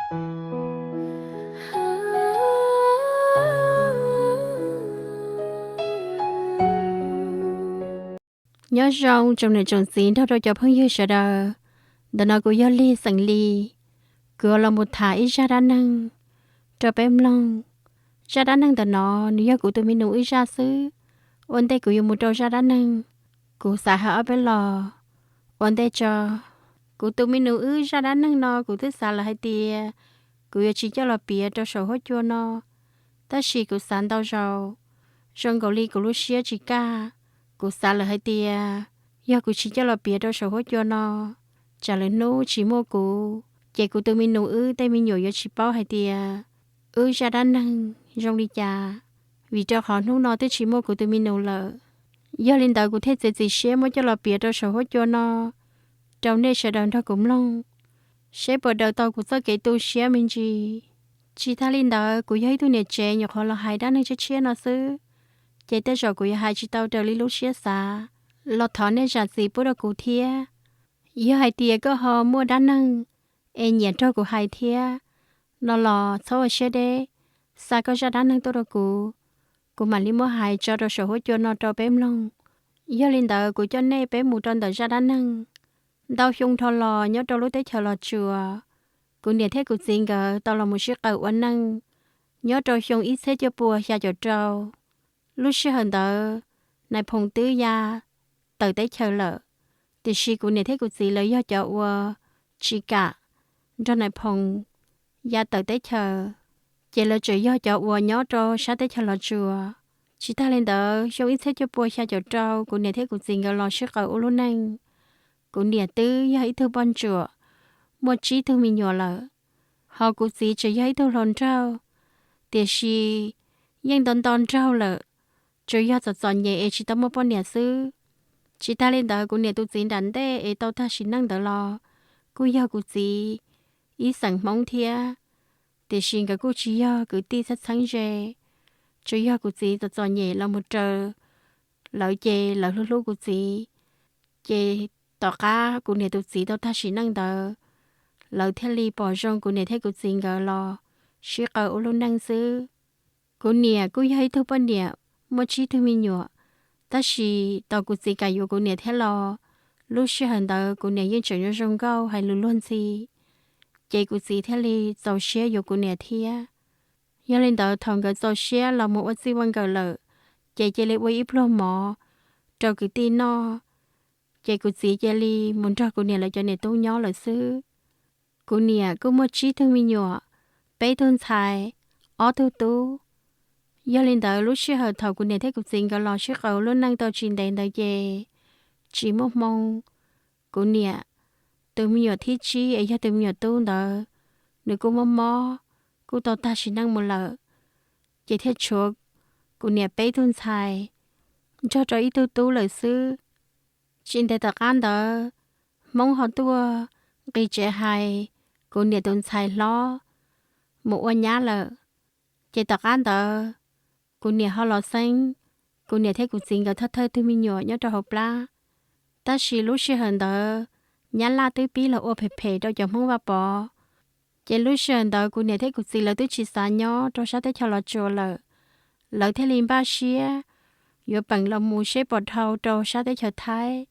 Nyob zoo tsoom niam tsoom txiv nrog rau cov phooj ywg sawv daws. Ntawm no kuv yog Lig xeem Lis, kuv yuav los mus tham ib zaj dab neeg rau peb mloog. Zaj dab neeg ntawm no nws yog kuv tus me nus wb zaj xwb. Ua ntej kuv yuav mus rau zaj dab neeg, kuv xav hais ob peb los ua ntej tso. Kuv tus me nus wb zaj dab neeg no kuv twb xav lawm hais tias kuv yuav tsis coj los piav rau saum huab cua no, tab sis kuv xav ntau zaus, zoo nkaus li kuv lub siab tsis kaj. Kuv xav lawm hais tias yog kuv tsis coj los piav rau saum huab cua no, tsam lwm hnub tsis muaj kuv, ces kuv tus me nus wb tej me nyuam yuav tsis paub hais tias wb zaj dab neeg zoo li cas, vim rau qhov hnub no twb tsis muaj kuv tus me nus lawm. Yog li ntawd kuv thiaj txiav txim siab muab coj los piav rau saum huab cua no rau nej sawv daws nrog kuv mloog, seb puas daws tau kuv txoj kev tu siab me ntsis. Tsis tas li ntawd kuv yog ib tug niam tsev nyuam qhuav los hais dab neeg tshiab tshiab no xwb, ces tej zaum kuv yuav hais tsis tau raws li lub siab xav, los thov nej zam txim pub rau kuv thiab. Yog hais tias koj ho muaj dab neeg es nyiam nrog kuv hais thiab no los txhob ua siab deb, xa koj zaj dab neeg tuaj rau kuv, kuv mam li muab hais tso rau saum huab cua no rau peb mloog. Yog li ntawd kuv coj nej peb mus rau ntawm zaj dab neeg. Ntau xyoo dhau los nyob rau lub teb chaws Los Tsuas, kuv niam thiab kuv txiv nkawd tau los mus sib qaws ua neej nyob rau xyoo ib txhiab cuaj pua xya caum rau. Lub sij hawm ntawd, Nais Phoo twb ya tawm teb chaws lawm, tiam sis kuv niam thiab kuv txiv lawv yog cov uas tsis kam nrog Nais Phoo ya tawm teb chaws, ces lawv tseem yog cov uas nyob rau sab teb chaws Los Tsuas. Tsis tas li ntawd, xyoo ib txhiab cuaj pua xya caum rau kuv niam thiab kuv txiv nkawd los sib qaws ua lub neej. Kuv niam twb yog ib tug poj ntsuam muaj tsib tug me nyuam lawm, ho kuv txiv tseem yog ib tug hluas nraug, tiam sis yeej nto nto nraug lawm, tsuas yog txom txom nyem es tsis tau muaj poj niam xwb. Tsis tas li ntawd, kuv niam tus txiv nram ntej es tau tag sim neej ntawd los kuj yog kuv txiv ib xeem Hmoob thiab, tiam sis nkawd kuj tsis yog kwv tij txheeb txheeb ze, tsuas yog kuv txiv txom txom nyem los mus raws lawv ces lawv hlub hlub kuv txiv. Ces tom qab kuv niam tus txiv tau tag sim neej ntawd, lawv thiaj li pom zoo kuv niam thiab kuv txiv nkawd los sib qaws ua lub neej xwb. Kuv niam kuj yog ib tug poj niam muaj tsib tug me nyuam, tab sis tau kuv txiv kam yuav kuv niam thiab los, lub sij hawm ntawd kuv niam yeej tseem zoo zoo nkauj hais lus luag ntxhi, ces kuv txiv thiaj li txaus siab yuav kuv niam thiab. Yog li ntawd, thaum nkawd txaus siab los mus ua txij ua nkawm lawm, ces cia li ua ib pluag mov rau kwv tij noj, ces kuv txiv cia li mus nrog kuv niam lawv cov niam tub nyob lawm xwb. Kuv niam kuj muaj tsib tug me nyuam, peb tug ntxhais, ob tug tub. Yog li ntawd, lub sij hawm thaum kuv niam thiab kuv txiv nkawd los sib qaws lub neej tau tsis ntev ntawd ces tsis muaj hmoo. Kuv niam tus me nyuam thib tsib es yog tus me nyuam tub ntawd, nws kuj mob mob, kuj tau tag sim neej mus lawm, ces thiaj tshuav kuv niam peb tug ntxhais nrog rau ib tug tub lawm xwb. Tsis ntev tom qab ntawd, Hmoob ho tuaj nqis tsev hais kuv niam tus ntxhais hlob mus ua nyab lawm. Ces tom qab ntawd, kuv niam ho los xeeb kuv niam thiab kuv txiv nkawd thawj thawj tug me nyuam nyob rau hauv plab. Tab sis lub sij hawm ntawd, Nyab Laj twb pib los ua phem phem rau cov Hmoob Vaj Pov. Ces lub sij hawm ntawd kuv niam thiab kuv txiv lawv twb tsis xav nyob rau sab teb chaws Los Tsuas lawm, lawv thiaj li npaj siab yuav peem los mus seb puas dhau rau sab teb chaws Thaib.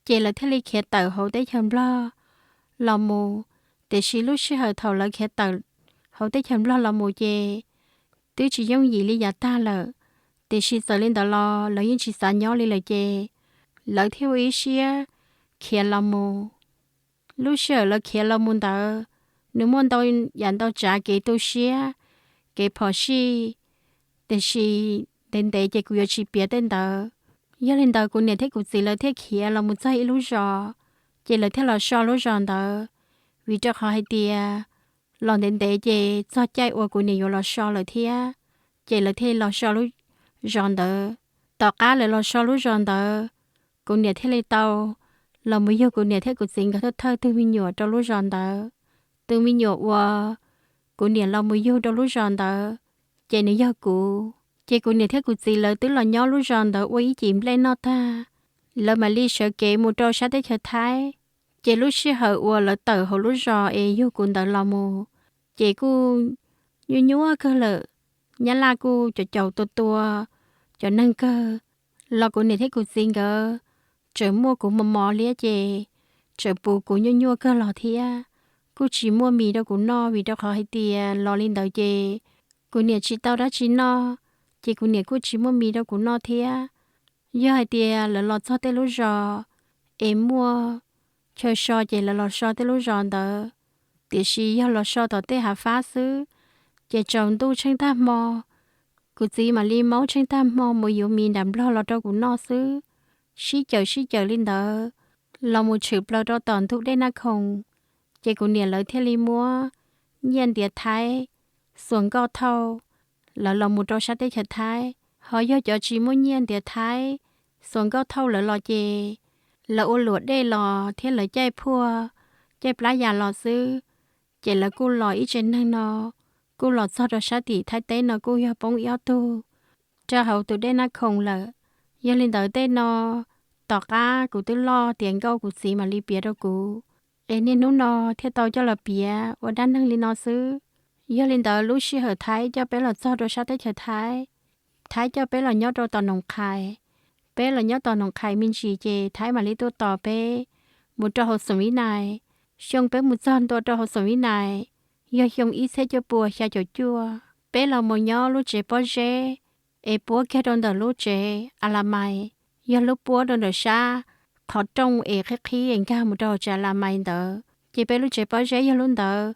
Ces lawv thiaj li khiav tawm hauv teb chaws Nplog los mus. Tiam sis lub sij hawm thaum lawv khiav tawm hauv teb chaws Nplog los mus ces twb tsis yooj yim li yav tag lawm. Tiam sis txawm li ntawd los lawv yeej tsis xav nyob li lawm ces lawv thiaj ua ib siab khiav los mus. Lub sij hawm lawv khiav los mus ntawd, nws muaj ntau yam ntau tsav kev tu siab, kev phom sij, tiam sis ntev ntev ces kuv yuav tsis piav tej ntawd. Yog li ntawd kuv niam thiab kuv txiv lawv thiaj khiav los mus txog ib lub zos, ces lawv thiaj los so lub zos ntawd, vim rau qhov hais tias los ntev ntev ces txog caij uas kuv niam yuav los so lawm thiab, ces lawv thiaj li los so lub zos ntawd. Tom qab lawv los so lub zos ntawd, kuv niam thiaj li tau los mus yug kuv niam thiab kuv txiv nkawd thawj thawj tug me nyuam rau lub zos ntawd. Tus me nyuam uas kuv niam los mus yug rau lub zos ntawd, ces nws yog kuv. Ces kuv niam thiab kuv txiv lawv twb los nyob lub zos ntawd ua ib cim nplej noj tag, lawv mam li sawv kev mus rau sab teb chaws Thaib. Ces lub sij hawm uas lawv tawm hauv lub zos es yug kuv ntawd los mus, ces kuj nyuaj nyuaj kawg lawm. Nyab laj kuj caum caum tua tua cov neeg kawg, los kuv niam thiab kuv txiv nkawd tseem muaj kuv mos mos liab ces tseem puv kuv nyuaj nyuaj kawg los thiab. Kuj tsis muaj mis rau kuv noj vim rau qhov hais tias los li ntawd ces kuv niam tsis tau dab tsi noj, ces kuv niam kuj tsis muaj mis rau kuv noj thiab. Yog hais tias lawv los txog tej lub zos es muaj chaw so ces lawv los so tej lub zos ntawd, tiam sis yog los so tom tej hav fab xwb, ces tsaus ntuj tsheej tag hmo, kuv txiv mam li maub tsheej tag hmo mus yuav mis nram nplog los rau kuv noj xwb. Sib cawm sib cawm li ntawd, los mus tshwm plaws rau tom ntug dej Naj Khoom, ces kuv niam lawv thiaj li muab nyiaj ntiav Thaib xuas nkauj thauj lawv los mus rau sab teb chaws Thaib. Ho yog cov tsis muaj nyiaj ntiav Thaib xuas nkauj thauj lawv los ces lawv ua luam dej los thiab lawv caij phuaj, caij plab yas los xwb, ces lawv kuj los ib tsev neeg no, kuj los txog rau sab tim Thaib teb no kuj yog poob ib ob tug rau hauv tus dej Naj Khoom lawm. Yog li ntawd tej no, tom qab kuv twb loj tiav nkauj kuv txiv mam li piav rau kuv, es niaj hnub no thiaj tau coj los piav ua dab neeg li no xwb. Yog li ntawd lub sij hawm Thaib coj peb los txog rau sab teb chaws Thaib, Thaib coj peb los nyob rau tom Noom Qhais. Peb los nyob tom Noom Qhais me ntsis ces Thaib mam li tuaj tos peb mus rau hauv Xoom Vib Nais. Xyoo peb mus txog ntua rau hauv Xoom Vib Nais yog xyoo ib txhiab cuaj pua xya caum cuaj. Peb los mus nyob lub tsev pob zeb es puab kiag rau ntawm lub tsev a la mais, yog lub puab rau ntawm sab qhov rooj es qhib qhib es nkag mus rau hauv tsev a la mais ntawd. Ces peb lub tsev pob zeb yog lub ntawd.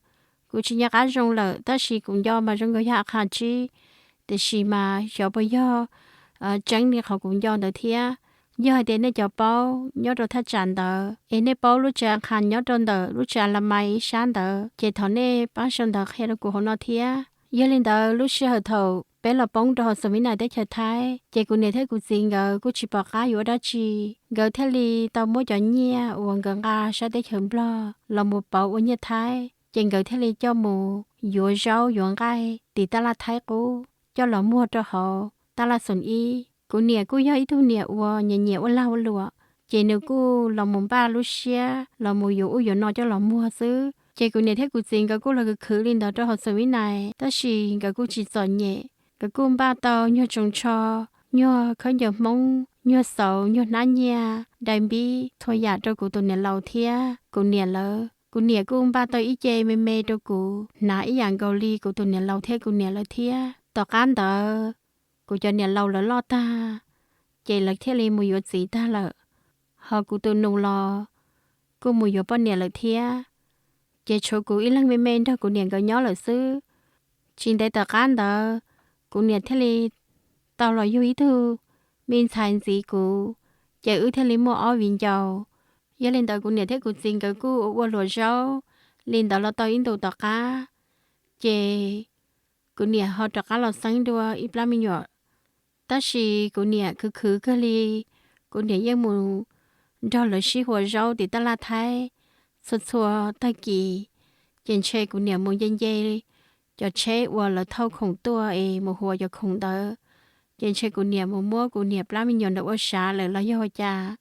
Kuv tsis nco qab zoo lawm tab sis kuv nco mas zoo nkaus yog a qha tsib, tiam sis mas xyov puas yog tseeb li qhov kuv nco ntawd thiab. Yog hais tias nej cov paub nyob rau thaj tsam ntawd es nej paub lub tsev a qha nyob rau ntawm lub tsev a la mais ib sab ntawd ces thov nej pab sau ntawv qhia rau kuv hauv no thiab. Yog li ntawd lub sij hawm thaum peb los poob rau hauv Xoom Vib Nais teb chaws Thaib ces kuv niam thiab kuv txiv nkawd kuj tsis pom qab yuav ua dab tsi, nkawd thiaj li tau muab cov nyiaj uas nkawd nqa sab teb chaws Nplog los mus pauv ua nyiaj Thaib ces nkawd thiaj li coj mus yuav zaub yuav nqaij tim taj laj Thaib qub coj los muag rau hauv taj laj Xoom Ib. Kuv niam kuj yog ib tug niam uas nyiam nyiam ua lag ua luam, ces nws kuj los mus npaj lub siab los mus yuav ub yuav no coj los muag xwb. Ces kuv niam thiab kuv txiv nkawd kuj los khwv khwv li ntawd rau hauv Xoom Vib Nais tab sis nkawd kuj tsis txom nyem. Nkawd kuj npaj tau nyuag tsoos tsho, nyuag khaub ncaws Hmoob, nyuag xauv, nyuag hnab nyiaj, dai npib, txhua yam rau kuv tus niam laus thiab kuv niam lawv. Kuv niam kuj npaj tau ib ce me me rau kuv hnav ib yam nkaus li kuv tus niam laus thiab kuv niam lawv thiab. Tom qab ntawd kuv cov niam laus lawv loj tag ces lawv thiaj li mus yuav txiv tag lawm, ho kuv tus nus los kuj mus yuav poj niam lawm thiab. Ces tshuav kuv ib leeg me me nrog kuv niam nkawd nyob lawm xwb. Tsis ntev tom qab ntawd kuv niam thiaj li tau los yug ib tug me ntxhais ntxiv kuv, ces wb thiaj li muaj ob viv ncaus. Yog li ntawd kuv niam thiab kuv txiv nkawd kuj ua ua luam zaub li ntawd los tau ib ntus tom qab, ces kuv niam ho rov qab los xeeb dua ib plab me nyuam. Tab sis kuv niam khwv khwv kawg li, kuv niam yeej mus nrog lawv sib hua zaub tim taj laj Thaib txhua txhua tag kis. Ces ntshe kuv niam mus nce nce cov tsheb uas lawv thauj khoom tuaj es mus hua cov khoom ntawd, ces ntshe kuv niam mus muab kuv niam plab me nyuam ntawd ua sav lawm los yog ua cas,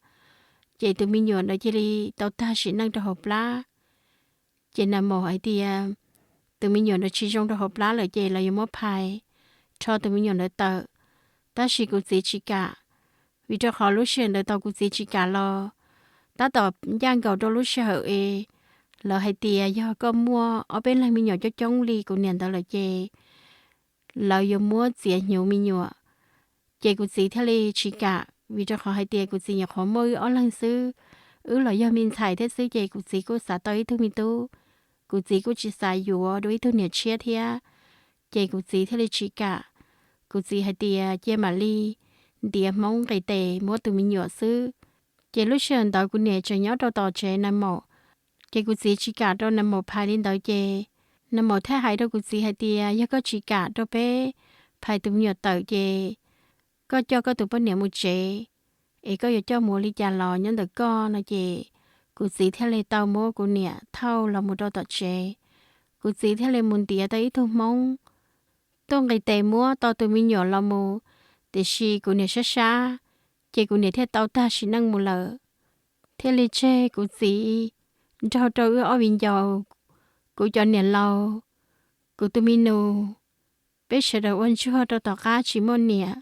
ces tus me nyuam ntawd cia li tau tag sim neej rau hauv plab. Ces nais maum hais tias tus me nyuam ntawd tsis zoo rau hauv plab lawm ces lawv yuav muab phais rho tus me nyuam ntawd tawm. Tab sis kuv txiv tsis kam, vim rau qhov lub sij hawm ntawd tau kuv txiv tsis kam los tab tom ncaj nkaus rau lub sij hawm es lawv hais tias yog koj muaj ob peb leeg me nyuam coob coob li kuv niam ntawd lawm ces lawv yuav muab txiav hnyuv me nyuam. Ces kuv txiv thiaj li tsis kam, vim rau qhov hais tias kuv txiv nyuam qhuav muaj wb ob leeg xwb, wb los yog me ntxhais thiab xwb ces kuv txiv kuj xav tau ib tug me tub, kuv txiv kuj tsis xav yuav dua ib tug niam tshiab thiab. Ces kuv txiv thiaj li tsis kam. Kuv txiv hais tias cia mam li ntiav hmoob nqis tes muab tus me nyuam xwb. Ces lub sij hawm ntawd kuv niam tseem nyob rau tom tsev nais maum, ces kuv txiv tsis kam rau nais maum phais li ntawd ces nais maum thiaj hais rau kuv txiv hais tias yog koj tsis kam rau peb phais tus me nyuam tawm ces koj coj koj tus poj niam mus tsev, es koj yuav coj mus ua li cas los nyob ntawm koj no ces kuv txiv thiaj li tau muab kuv niam thauj los mus rau tom tsev. Kuv txiv thiaj li mus ntiav tau ib tug hmoob tuaj nqis tes muab tau tus me nyuam los mus, tiam sis kuv niam sab sab, ces kuv niam thiaj tau tag sim neej mus lawm. Thiaj li tseg kuv txiv nrog rau wb ob viv ncaus, kuv cov niam laus Kuv tus me nus, peb sawv daws ua ntsuag rau tom qab tsis muaj niam,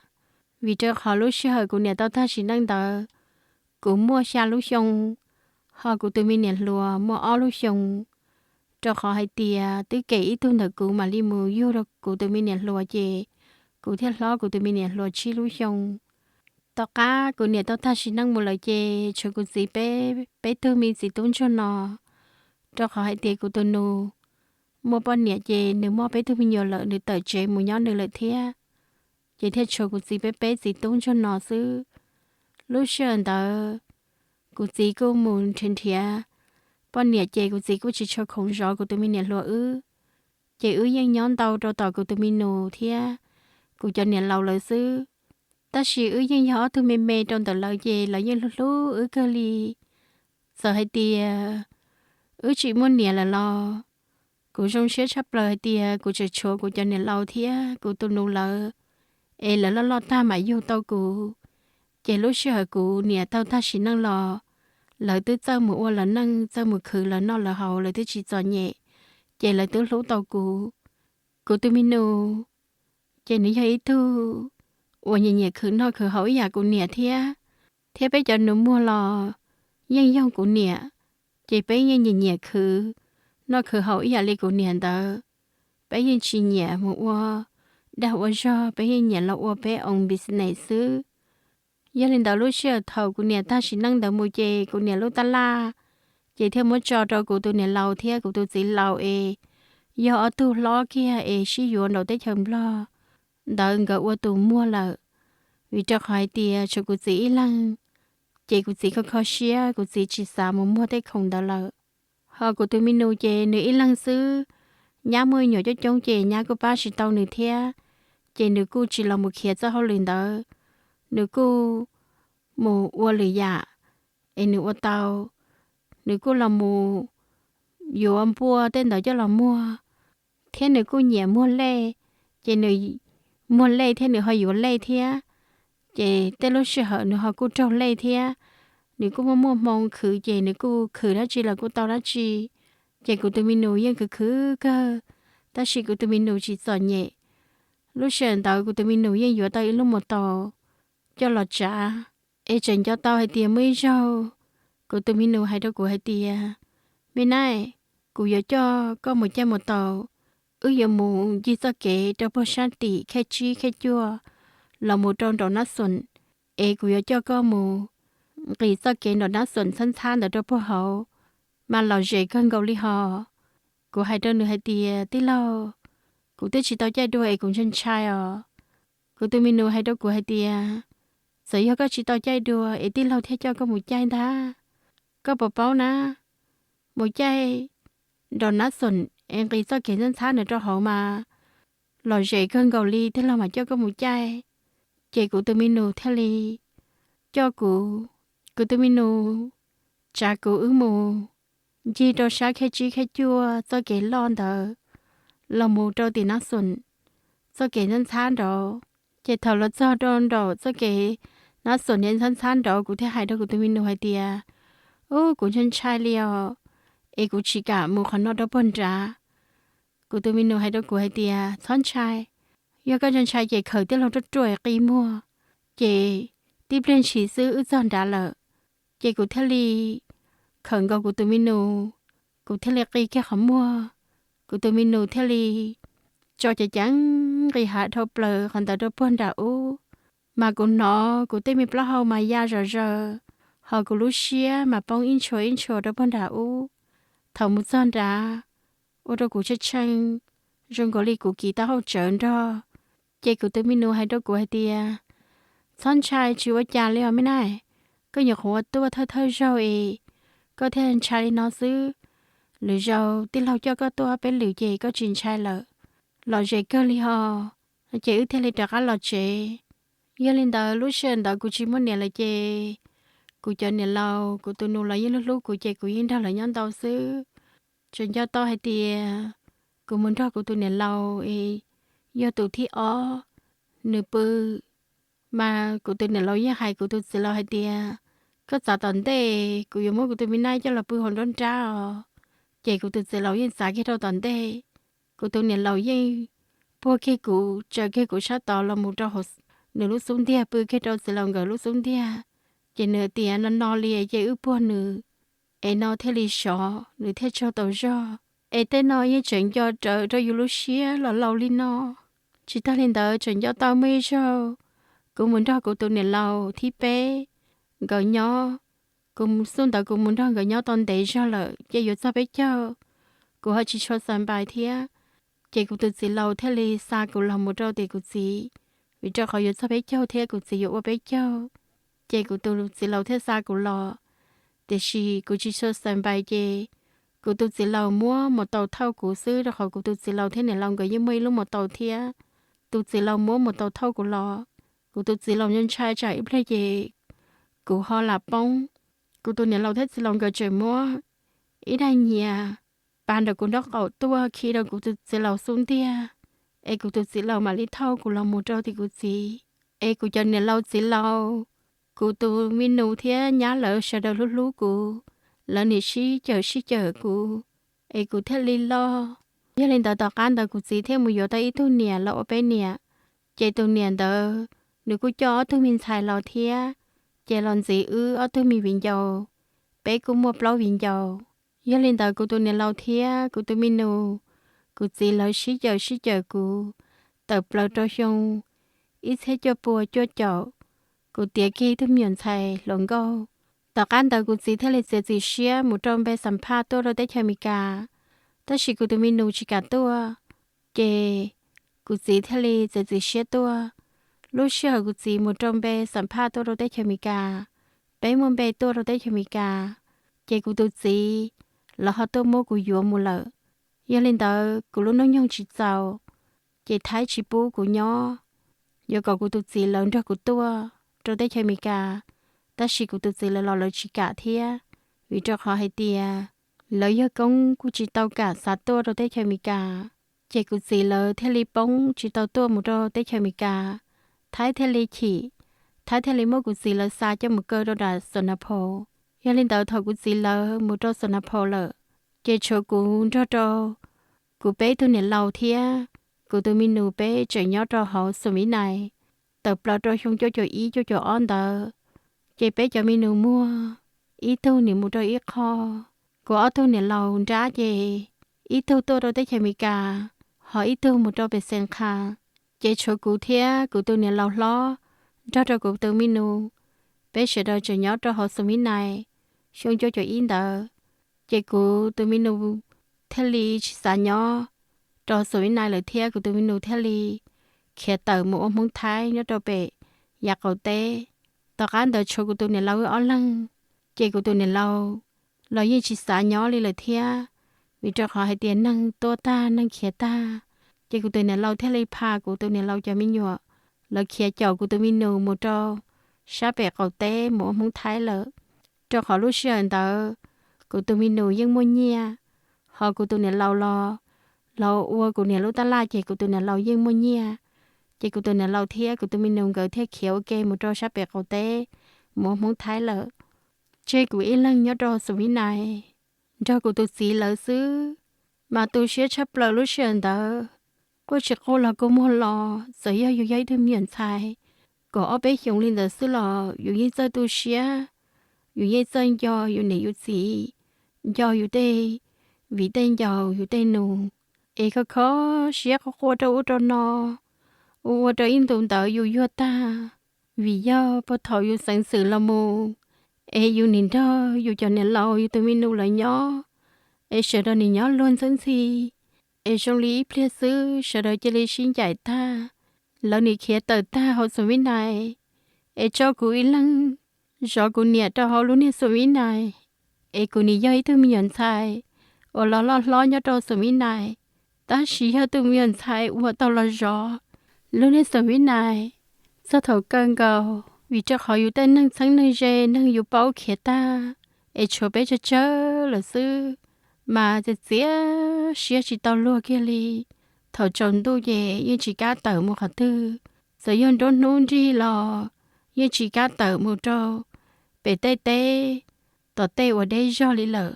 vim rau qhov lub sij hawm kuv niam tau tag sim neej ntawd, kuv muaj xya lub xyoo, ho kuv tus me niam hluas muaj ob lub xyoo. Rau qhov hais tias twb kem ib tug ntawm kuv mam li mus yug rau kuv tus me niam hluas ces kuv thiaj hlob kuv tus me niam hluas tsib lub xyoo. Tom qab kuv niam tau tag sim neej mus lawm ces tshuav kuv txiv peb, peb tug me txiv tub ntsuag no. Rau qhov hais tias kuv tus nus muaj poj niam ces nws muaj peb tug me nyuam lawm, nws tawm tsev mus nyob nws lawm thiab, ces thiaj tshuav kuv txiv peb, peb txiv tub ntsuag no xwb. Lub sij hawm ntawd kuv txiv kuj mus nrhiav nrhiav poj niam ces kuv txiv kuj tsis tshua khoom zov kuv tus me niam hluas wb, ces wb yeej nyob ntau rau tom kuv tus me nus thiab kuv cov niam laus lawv xwb. Tab sis wb yeej yog ob tug me me rau ntawm lawv ces lawv yeej hlub hlub wb kawg li. Txawm hais tias wb tsis muaj niam lawm los kuv zoo siab tshaj plaws hais tias kuv tseem tshuav kuv cov niam laus thiab kuv tus nus lawv, es lawv loj loj tag mam yug tau kuv. Ces lub sij hawm kuv niam tau tag sim neej los, lawv twb txawj mus ua lawv neej, txawj mus khwv lawv noj lawv haus, lawv twb tsis txom nyem, ces lawv twb hlub tau kuv. Kuv tus me nus ces nws yog ib tug uas nyiam nyiam khwv noj khwv haus ib yam kuv niam thiab, thiab peb cov nus muag los yeej yoog kuv niam, ces peb yeej nyiam nyiam khwv noj khwv haus ib yam li kuv niam ntawd. Peb yeej tsis nyiam mus ua dag ua zog, peb yeej nyiam los ua peb own business xwb. Yog li ntawd lub sij hawm thaum kuv niam tag sim neej ntawd mus ces kuv niam lub tab laj ces thiaj muab tso rau kuv tus niam laus thiab kuv tus txiv laus es yog ob tug hlob kiag es sib yuav nraum teb chaws Nplog ntawd nkawd ua tus muag lawm. Vim rau qhov hais tias tshuav kuv txiv ib leeg, ces kuv txiv kho kho siab, kuv txiv tsis xav mus muag tej khoom ntawd lawm. Ho kuv tus me nus ces nws ib leeg xwb, nyab muaj me nyuam coob coob ces nyab kuj pab tsis tau nws thiab, ces nws kuj tsis los mus khiav txoj hauj lwm ntawd, nws kuj mus ua lwm yam es nws ua tau. Nws kuj los mus yuav npua tej ntawd coj los muag, thiab nws kuj nyiam muag lej, ces nws muag lej thiab nws ho yuav lej thiab. Ces tej lub sij hawm nws ho kuj raug lej thiab. Nws kuj muaj muaj hmoo khwv ces nws kuj khwv dab tsi los kuj tau dab tsi. Ces kuv tus me nus yeej khwv khwv kawg, tab sis kuv tus me nus tsis txom nyem. Lub sij hawm ntawd kuv tus me nus yeej yuav tau ib lub mus taus coj los tsav. Es tseem nco tau hais tias muaj ib zaug kuv tus me nus hais rau kuv hais tias, Me nab, kuv yuav coj koj mus caij mus taus, wb yuav mus ncig txoj kev rau puag sab tim khej tsib khej cuaj los mus rau nraum nab xoom, es kuv yuav coj koj mus nqis txoj kev nraum nab xoom ntxhab ntxhab ntawd rau puag hauv, mas lom zem kawg nkaus li hos. Kuv hais rau nws hais tias, Tij laug, kuv twb tsis tau caij dua es kuv ntshai ntshai os. Kuv tus me nus hais rau kuv hais tias, Txawm yog koj tsis tau caij dua es tij laug thiaj coj koj mus caij ntag. Koj puas paub na, mus caij nraum nab xoom es nqis txoj kev ntxhab ntxhab ntawd rau hauv mas lom zem kawg nkaus li, tij laug mam coj koj mus caij. Ces kuv tus me nus thiaj li coj kuv, kuv tus me nus tsav kuv wb mus ncig rau sab khej tsib khej cuaj txoj kev loj ntawd los mus rau tim nab xoom txoj kev ntxhab ntxhab nraud. Ces thaum los txog rau nraum txoj kev nab xoom ntxhab ntxhab nraud, kuv thiaj hais rau kuv tus me nus hais tias, Ub, kuv ntshai ntshai li os, es kuv tsis kam mus qhov no rau puag nrad. Kuv tus me nus hais rau kuv hais tias, Txhob ntshai, yog koj ntshai ntshai ces khawm tij laug ruaj ruaj qi muag, ces tib pliag ntshis xwb wb txog nrad lawm. Ces kuv thiaj li khawm nkaus kuv tus me nus, kuv thiaj li qi kiag qhov muag. Kuv tus me nus thiaj li tso ceev ceev nqis hav dhau plaws qhov ntawd rau puag nram ub, mas kuv hnov kuv tej me plaub hau mas ya zom zaws, ho kuv lub siab mas poob ib ntshua ib ntshua rau puag nram ub. Thaum mus txog nrad, ua rau kuv tshee tshee, zoo nkaus li kuv kiv taub hau tsawv nrog. Ces kuv tus me nus hais rau kuv hais tias, Txhob ntshai, tsis ua cas li os me nab, koj nyuam qhuav ua tuaj thawj thawj zaug es koj thiaj ntshai li no xwb. Lwm zaus tij laug coj koj tuaj peb lwm ces koj tsis ntshai lawm. Lom zem kawg li hos. Ces wb thiaj li rov qab los tsev. Yog li ntawd lub sij hawm ntawd kuv tsis muaj niam lawm ces kuv cov niam laus, kuv tus nus los yeej hlub hlub kuv ces kuv yeej nrog lawv nyob ntau xwb. Tseem nco tau hais tias kuv mus nrog kuv tus niam laus es yog tus thib ob, nws pw, mas kuv tus niam laus yeej hais kuv tus txiv laus hais tias, Koj txav tom ntej, kuv yuav muab kuv tus me nab coj los pw hauv nruab nrab os. Ces kuv tus txiv laus yeej txav kiag rau tom ntej. kuv tus niam laus yeej puag kiag kuv, tsaws kiag kuv sab tod los mus rau hauv nws lub xub ntiag, pw kiag rau txiv laus nkawd lub xub ntiag. Ces nws tias no no li ces wb puag nws, es no thiaj li sov, nws thiaj tsaug tau zog. Es tej no yeej tseem nco rawv rau yus lub siab los laus li no. Tsis tag li ntawd tseem nco tau muaj ib zaug kuv mus nrog kuv tus niam laus thib peb nkawd nyob. Kuv xub ntawd kuv mus nrog nkawd nyob tau ntev zog lawm, ces yuav txog peb caug, kuv ho tsis tshua xa npais thiab. Ces kuv tus txiv laus thiaj li xa kuv los mus rau tim kuv txiv, vim rau qhov yuav txog peb caug thiab kuv txiv yuav ua peb caug. Ces kuv tus txiv laus thiaj xa kuv los, tiam sis kuv tsis tshua xa npais ces kuv tus txiv laus muab mus tau thauj kuv xwb, rau qhov kuv tus txiv laus thiab niam laus nkawd yeej muaj ib lub mus tau thiab. Tus txiv laus muab mus tau thauj kuv los, kuv tus txiv laus ntshai tsam ib pliag ces kuv ho lam poob. Kuv tus niam laus thiab txiv laus nkawd tseem muab ib daim nyias pas ntawm kuv nraub qaum tuaj khi rau kuv tus txiv laus xub ntiag, es kuv tus txiv laus mam li thauj kuv los mus rau tim kuv txiv. Es kuv cov niam laus txiv laus, kuv tus me nus thiab nyab lawv sawv daws hlub hlub kuv, lawv nim sib cawm sib cawm kuv, es kuv thiaj li loj. Yog li ntawd tom qab ntawd kuv txiv thiaj mus yuav tau ib tug niam los ua peb niam. Ces tus niam ntawd nws kuj coj ob tug me ntxhais los thiab, ces los ntxiv wb ob tug me viv ncaus, peb kuj muaj plaub viv ncaus. Yog li ntawd kuv tus niam laus thiab kuv tus me nus, kuv txiv lawv sib cawm sib cawm kuv tawm plaws rau xyoo ib txhiab cuaj pua cuaj caum, kuv tiav kiag ib tug me nyuam ntxhais hluas nkauj. Tom qab ntawd kuv txiv thiaj li txiav txim siab mus rau npe xam phaj tuaj rau teb chaws Amelikas, tab sis kuv tus me nus tsis kam tuaj, ces kuv txiv thiaj li txiav txim siab tuaj. Lub sij hawm kuv txiv mus rau npe xam phaj tuaj rau teb chaws Amelikas, peb muaj npe tuaj rau teb chaws Amelikas, ces kuv tus txiv lawv ho tuaj muab kuv yuav mus lawm. Yog li ntawd kuv lub hnub nyoog tsis txaus, ces Thaib tsis pub kuv nyob, yuav kom kuv tus txiv lawv nrog kuv tuaj rau teb chaws Amelikas, tab sis kuv tus txiv lawv los lawv tsis kam thiab, vim rau qhov hais tias lawv yawg koob kuj tsis tau kam xav tuaj rau teb chaws Amelikas. Ces kuv txiv lawv thiaj li poob tsis tau tuaj mus rau teb chaws Amelikas, Thaib thiaj li chim, Thaib thiaj li muab kuv txiv lawv xa coj mus kaw rau nram Xos Nas Phaus. Yog li ntawd thaum kuv txiv lawv mus rau Xos Nas Phaus lawm, ces tshuav kuv nrog rau kuv peb tug niam laus thiab kuv tus me nus peb tseem nyob rau hauv Xos Vib Nais, tawm plaws rau xyoo cuaj caum ib cuaj caum ob ntawd. Ces peb cov me nus muag, ib tug nim mus rau ib qho. Kuv ob tug niam laus nrab ces ib tug tuaj rau teb chaws Amelikas, ho ib tug mus rau pem Xeev Khas. Ces tshuav kuv thiab kuv tus niam laus hlob nrog rau kuv tus me nus, peb sawv daws tseem nyob rau hauv Xos Vib Nais xyoo cuaj caum ib ntawd. Ces kuv tus me nus thiaj li tsis xav nyob rau Xos Vib Nais lawm thiab kuv tus me nus thiaj li khiav tawm mus ua Hmoob Thaib nyob rau pem yav qaum teb. Tom qab ntawd tshuav kuv tus niam laus wb ob leeg, ces kuv tus niam laus los yeej tsis xav nyob li lawm thiab, vim rau qhov hais tias neeg tuaj tag neeg khiav tag. Ces kuv tus niam laus thiaj li pha kuv tus niam laus cov me nyuam, lawv khiav caum kuv tus me nus mus rau sab pem qaum teb mus ua Hmoob Thaib lawm. Rau qhov lub sij hawm ntawd kuv tus me nus yeej muaj nyiaj, ho kuv tus niam laus los, los ua kuv niam lub tab laj ces kuv tus niam laus yeej muaj nyiaj. Ces kuv tus niam laus thiab kuv tus me nus nkawd thiaj khiav ua ke mus rau sab pem qaum teb mus ua Hmoob Thaib lawm, tseg kuv ib leeg nyob rau Xos Vib Nais nrog kuv tus txiv lawv xwb. Mas tu siab tshaj plaws lub sij hawm ntawd, quaj tsis quaj los kua muag los, txawm yog yus yog ib tug me nyuam ntxhais kaum ob peb xyoos li ntawd xwb los yus yeej txawj tu siab, yus yeej txawj nco yus niam yus txiv, nco yus tej viv tej ncaus yus tej nus, es kho kho siab quaj quaj rau ub rau no, ua ua rau ib ntus ntawd yus yuag tag. Vim yog puag thaum yus xeev xwm los mus, es yus nim nrog yus cov niam laus yus tus me nus lawv nyob, es sawv daws nim nyob luag ntxhwb ntxhi, es zoo li ib pliag xwb sawv daws cia li sib ncaim tag, lawv nim khiav tawm tag hauv Xos Vib Nais, es tso kuv ib leeg zov kuv niam rau hauv lub niag Xos Vib Nais, es kuv nim yog ib tug me nyuam ntxhais uas los loj hlob nyob rau Xos Vib Nais, tab sis yog tus me nyuam ntxhais uas tau los zov lub niag Xos Vib Nais txog thaum kawg nkaus, vim rau qhov yus tej neeg txheeb neeg ze neeg yus paub khiav tag, es tshuav peb tsawg tsawg lawm xwb, mas txiav txiav siab tsis tau luag kiag li. Thaum tsaus ntuj ces yeej tsis kam tawm mus qhov twg, txawm yog nruab hnub nrig los yeej tsis kam tawm mus rau pem tej teb tom tej uas deb zog li lawm,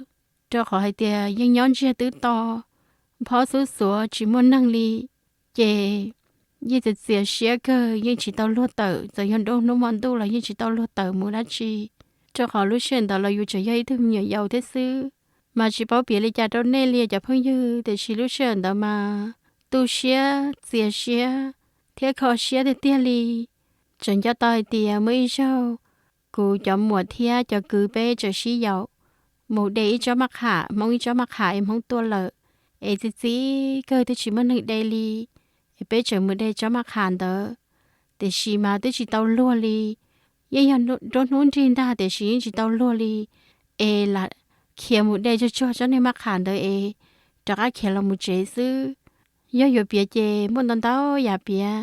rau qhov hais tias yeej nyob ntsiag twb to, nphob xub xuav tsis muaj neeg li. Ces yeej txias txias siab kawg, yeej tsis tau luag tawm, txawm yog nruab hnub hmo ntuj los yeej tsis tau luag tawm mus dab tsi, rau qhov lub sij hawm ntawd los yus tseem yog ib tug me nyuam yaus thiab xwb. Mas tsis paub piav li cas rau nej li cov phooj ywg, tiam sis lub sij hawm ntawd mas tu siab, txias siab thiab kho siab tiag tiag li. Tseem nco tau hais tias muaj ib zaug kuv cov muam thiab cov kwv peb tseem sib yaum mus de ib tsob maj qham, Hmoob ib tsob maj qham es Hmoob tuaj lawm, es txi txiv kawg twb tsis muaj neeg de li, es peb tseem mus de tsob maj qham ntawd, tiam sis mas twb tsis tau luag li. Yeej yog nruab hnub nrig ntag tiam sis yeej tsis tau luag li, es lam khiav mus de tsuag tsuag tsob niag maj qham ntawd es rov qab khiav los mus tsev xwb. Yog yuav piav ces muaj ntau ntau yam piav,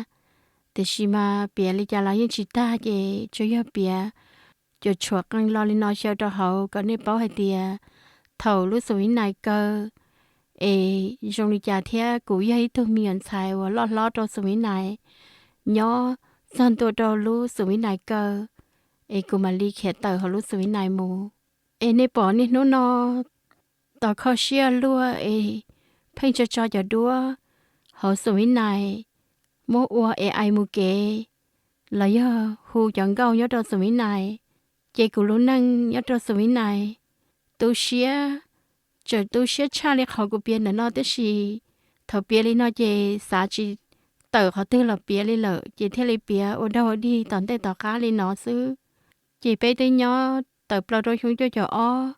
tiam sis mas piav li cas los yeej tsis tag ces tsuas yog piav cuam tshuam qee lo li no xyaw rau hauv kom nej paub hais tias thaum lub xum vib nais kaw es zoo li cas thiab kuv yog ib tug me nyuam ntxhais uas loj hlob rau xum vib nais, nyob txog ntua rau lub xum vib nais kaw, es kuv mam li khiav tawm hauv lub xum vib nais mus. Es nej pom niaj hnub no tos kho siab luaj es pheej tso tso cov duab hauv xum vib nais, muab ua es ais mus kev, los yog hu cov nkauj nyob rau xum vib nais. Ces kuv lub neej nyob rau xum vib nais tu siab, tseem tu siab tshaj li qhov kuv piav ntawm no tib si. Thaum piav li no ces xav tsis tawm qhov twg los piav li lawm ces thiaj li piav ua dog ua dig tom ntej tom qab li no xwb. Ces peb twb nyob tawm plaws rau xyoo cuaj caum ob,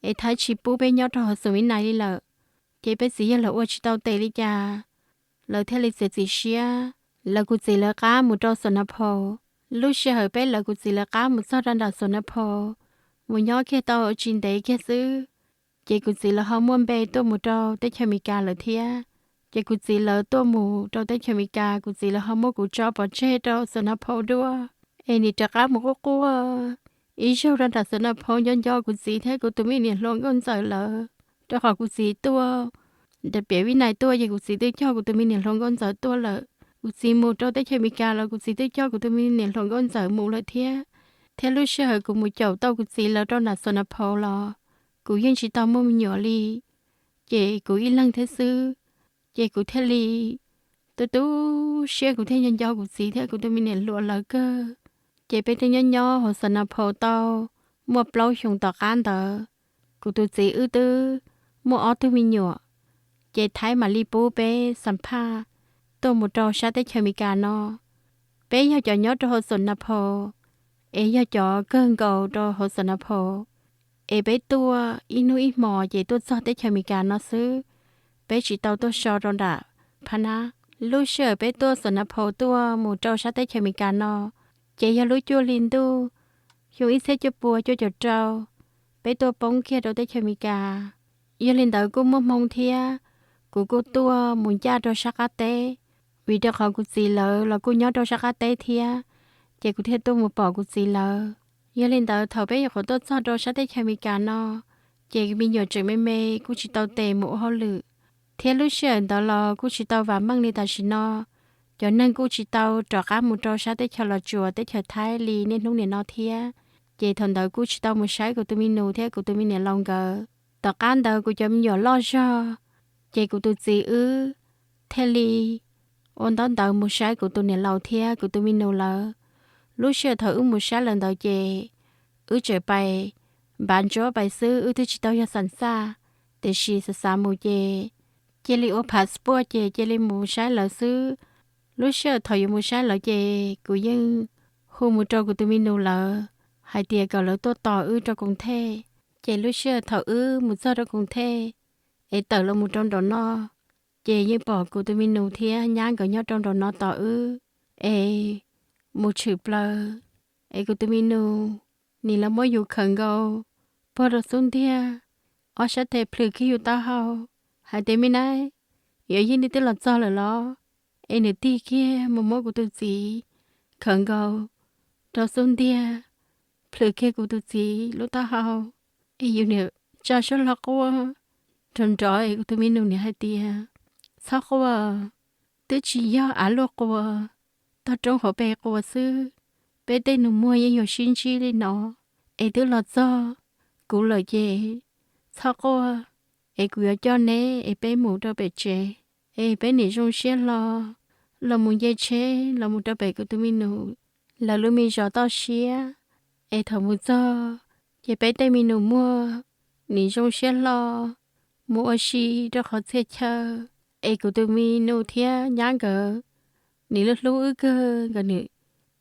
es Thaib tsis pub peb nyob rau hauv xum vib nais li lawm. Ces peb txiv yawg los ua tsis tau tes li cas, lawv thiaj li txiav txim siab, lawv kuv txiv lawv qab mus rau Xus Nas Phaus. Lub sij hawm peb lawv kuv txiv lawv qab mus txog rau nram Xus Nas Phaus, mus nyob kiag tau tsis ntev kiag xwb, ces kuv txiv lawv ho muaj npe tuaj mus rau teb chaws Amelikas lawm thiab. Ces kuv txiv lawv tuaj mus rau teb chaws Amelikas, kuv txiv lawv ho muab kuv tso pov tseg rau Xus Nas Phaus dua, es nim rov qab mus quaj quaj ib zaug rau nram Xus Nas Phaus nco nco kuv txiv thiab kuv tus me niam hluas nkauj ntxawm lawv, rau qhov kuv txiv tuaj nram piav vib nais tuaj ces kuv txiv twb coj kuv tus me niam hluas nkauj ntxawm tuaj lawm. Kuv txiv mus rau teb chaws Amelikas los kuv txiv twb coj kuv tus me niam hluas nkauj ntxawm mus lawm thiab. Thiab lub sij hawm kuv mus caum tau kuv txiv lawv rau nram Xus Nas Phaus los kuv yeej tsis tau muaj me nyuam li, ces kuv ib leeg thiab xwb. Ces kuv thiaj li tu tu siab, kuv thiaj nco nco kuv txiv thiab kuv tus me niam hluas lawv kawg. Ces peb twb nyob nyob hauv Xus Nas Phaus tau muaj plaub xyoos tom qab ntawd, kuv tus txiv wb twb muaj ob tug me nyuam, ces Thaib mam li pub peb xam phaj tuaj mus rau sab teb chaws Amelikas no. Peb yog cov nyob rau hauv Xus Nas Phaus, es yog cov kawg nkaus rau hauv Xus Nas Phaus, es peb tuaj ib hnub ib hmos ces tuaj txog teb chaws Amelikas no xwb, peb tsis tau tuaj so rau nram Phab Nab. Lub sij hawm peb tuaj Xus Nas Phaus tuaj mus rau sab teb chaws Amelikas no, ces yog lub cuaj hli ntuj xyoo ib txhiab cuaj pua cuaj caum rau, peb tuaj poob kiag rau teb chaws Amelikas. Yog li ntawd kuj muaj hmoo thiab, kuv kuj tuaj mus ncaj rau sab qab teb, vim rau qhov kuv txiv lawv los kuj nyob rau sab qab teb thiab, ces kuv thiaj tuaj mus pom kuv txiv lawv. Yog li ntawd thaum peb nyuam qhuav tuaj txog rau sab teb chaws Amelikas no, ces me nyuam tseem me me kuj tsis tau tes mus ua hauj lwm, thiab lub sij hawm ntawd los kuj tsis tau vam meej li tam sim no. Cov neeg kuj tsis tau rov qab mus rau sab teb chaws Los Tsuas teb chaws Thaib li niaj hnub nim no thiab, ces thaum ntawd kuj tsis tau mus saib kuv tus me nus thiab kuv tus me niam laus nkawd. Tom qab ntawd kuv cov me nyuam loj zog, ces kuv tus txiv wb thiaj li ua ntaub ntawv mus saib kuv tus niam laus thiab kuv tus me nus lawv. Lub sij hawm thaum wb mus saib lawv ntawd ces wb tseem pais npav ntsuab pais xwb, wb twb tsis tau yog xam xaj, tiam sis xav xav mus ces cia li ua passport ces cia li mus saib lawv xwb. Lub sij hawm thaum yuav mus saib lawv ces kuv yeej hu mus rau kuv tus me nus lawv hais tias kom lawv tuaj tos wb rau Koos Thej. Ces lub sij hawm thaum wb mus txog rau Koos Thej es tawm los mus rau nraum no, ces yeej pom kuv tus me nus thiab nyab nkawd nyob rau nraum no tos wb, es mus tshwm plaws, es kuv tus me nus nim los muab yus khawm nkaus puag rau xub ntiag, ob sab tes plhws kiag yus taub hau, hais tias, Me nab, yuav yij nej twb los txog lawm los? Es nws tig kiag mus muab kuv tus txiv khawm nkaus rau xub ntiag, plhws kiag kuv tus txiv lub taub hau, es yus niam tsa suab hlo quaj nrov nrov. Es kuv tus me nus niam hais tias, Txhob quaj, twb tsis yog av luaj qua tog roob hauv pes qua xwb, peb tej nus muag yeej yuav sib ntsib li no, es twb los txog kuv lawm ces txhob quaj, es kuv yuav coj neb es peb mus rau pem tsev. Es peb nim zoo siab hlo los mus nce tsheb los mus rau pem kuv tus me nus lawv lub me zos toj siab. Es thaum mus txog ces peb tej me nus muag nim zoo siab hlo mus ua si rau qhov txhia chaw. Es kuv tus me nus thiab nyab nkawd nim lub hlub wb kawg, nkawd nim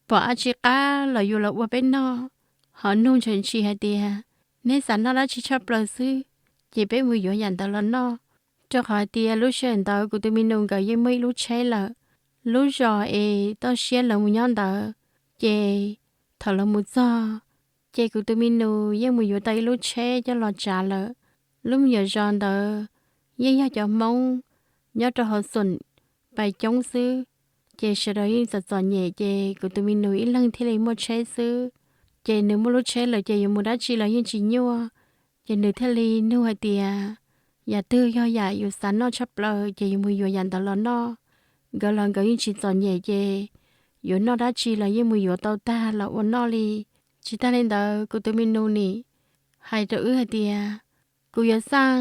pom dab tsi qab los yuav los ua peb noj, ho nug ntshai ntshis hais tias, neb xav noj dab tsi tshaj plaws xwb, ces peb mus yuav yam ntawd los noj. Rau qhov hais tias lub sij hawm ntawd kuv tus me nus nkawd yeej muaj ib lub tsheb lawm, lub zos es toj siab lawv mus nyob ntawd, ces thaum lawv mus txog, ces kuv tus me nus yeej mus yuav tau ib lub tsheb coj los tsav lawm. Lub me nyuam zos ntawd yeej yog cov Hmoob nyob rau hauv xoom pais coob xwb, ces sawv daws yeej txom txom nyem, ces kuv tus me nus ib leeg thiaj li muaj tsheb xwb. Ces nws muaj lub tsheb lawm ces yuav mus dab tsi los yeej tsis nyuaj, ces nws thiaj li nug hais tias, yam twg yog yam yus xav noj tshaj plaws ces yus mus yuav yam ntawd los noj. Nkawd los nkawd yeej tsis txom nyem, ces yuav noj dab tsi los yeej mus yuav tau tag los ua noj li. Tsis tag li ntawd, kuv tus me nus nim hais rau wb hais tias, kuv yuav xaj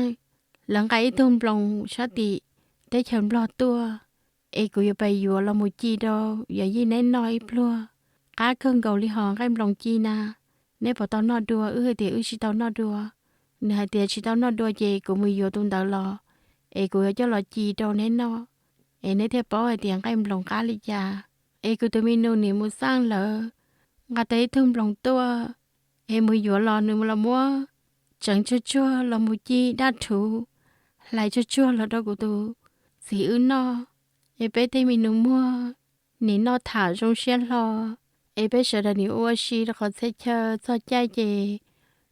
lawv nqa ib tug nploos sab tim teb chaws Nplog tuaj, es kuv yuav pais yuav los mus ci rau yawm yij neb noj ib pluag. Qab kawg nkaus li hos nqaij nploos ci na, neb puas tau noj dua? Wb hais tias wb tsis tau noj dua. Nws hais tias tsis tau noj dua ces kuv mus yuav tus ntawd los, es kuv yuav coj los ci rau neb noj, es neb thiaj paub hais tias nqaij nploos qab li cas. Es kuv tus me nus nim mus xaj lawv nqa tau ib tug nploos tuaj, es mus yuav los nws los muab tseev tsuag tsuag los mus ci daj rhuv, hlais tsuag tsuag los rau kuv tus txiv wb noj. Es peb tej me nus muag nim noj tham zoo siab hlo, es peb sawv daws nim ua si rau qhov txhia chaw. Txog caij ces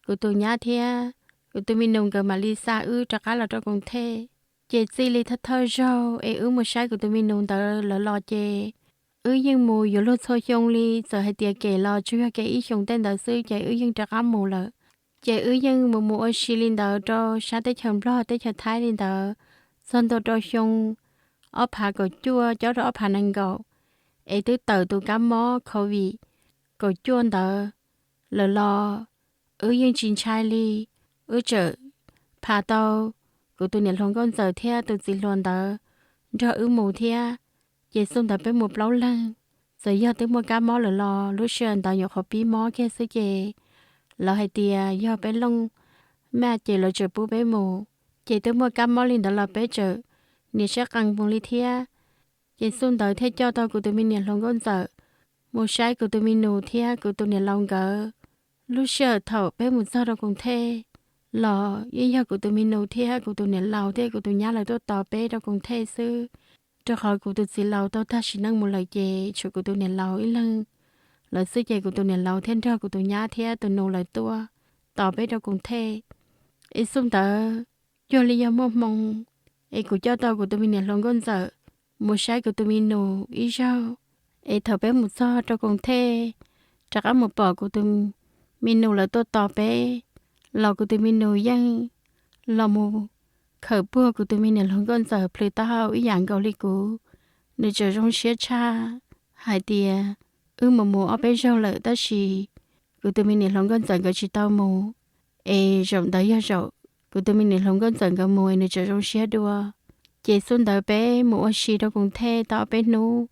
kuv tus nyab thiab kuv tus me nus nkawd mam li xa wb rov qab los rau Koos Thej. Ces txij li thawj thawj zaug es wb mus saib kuv tus me nus ntawd lawv los ces wb yeej mus yuav luag txhua xyoo li, txawm hais tias kem los tsuas yog kem ib xyoos tej ntawd xwb ces wb yeej rov qab mus lawm. Ces wb yeej mus mus ua si li ntawd rau sab teb chaws Nplog teb chaws Thaib li ntawd txog ntua rau xyoo ob phav kaum cuaj cob rau ob phav nees nkaum, es twb tawm tus kab mob Covid kaum cuaj ntawd lawm los wb yeej tsis ntshai li. Wb tseem pham tau kuv tus niam hluas nkauj ntxawm thiab tus txiv hluas ntawd nrog wb mus thiab. Ces xub ntawd peb mus plaub leeg, txawm yog twb muaj kab mob lawm los lub sij hawm ntawd nyuam qhuav pib mob kiag xwb ces lawv hais tias yog peb looj maj ces lawv tseem pub peb mus. Ces twb muaj kab mob li ntawd los peb tseem niam siab qees mus li thiab. Ces xub ntawd thiaj coj tau kuv tus me niam hluas nkauj ntxawm mus saib kuv tus me nus thiab kuv tus niam laus nkawd. Lub sij hawm thaum peb mus txog rau Koos Thej los yeej yog kuv tus me nus thiab kuv tus niam laus thiab kuv tus nyab lawv tuaj tos peb rau Koos Thej xwb, rau qhov kuv tus txiv laus tau tag sim neej mus lawm ces tshuav kuv tus niam laus ib leeg lawm xwb ces kuv tus niam laus thiaj nrog kuv tus nyab thiab tus nus lawv tuaj tos peb rau Koos Thej. Es xub ntawd cuag li yog muaj hmoo es kuv coj tau kuv tus me niam hluas nkauj ntxawm mus saib kuv tus me nus ib zaug. Es thaum peb mus txog rau Koos Thej, rov qab mus pom kuv tus me nus lawv tuaj tos peb, los kuv tus me nus yeej los mus khawm puag kuv tus me niam hluas nkauj ntxawm plhws taub hau ib yam nkaus li kuv. Nws tseem zoo siab tshaj hais tias wb mus mus ob peb zaug lawm tab sis kuv tus me niam hluas nkauj ntxawm nkawd tsis tau mus, es zaum ntawd yog zaum kuv tus me niam hluas nkauj ntxawm nkawd mus es nws tseem zoo siab dua. Ces xub ntawd peb mus ua si rau Koos Thej tau ob peb hnub,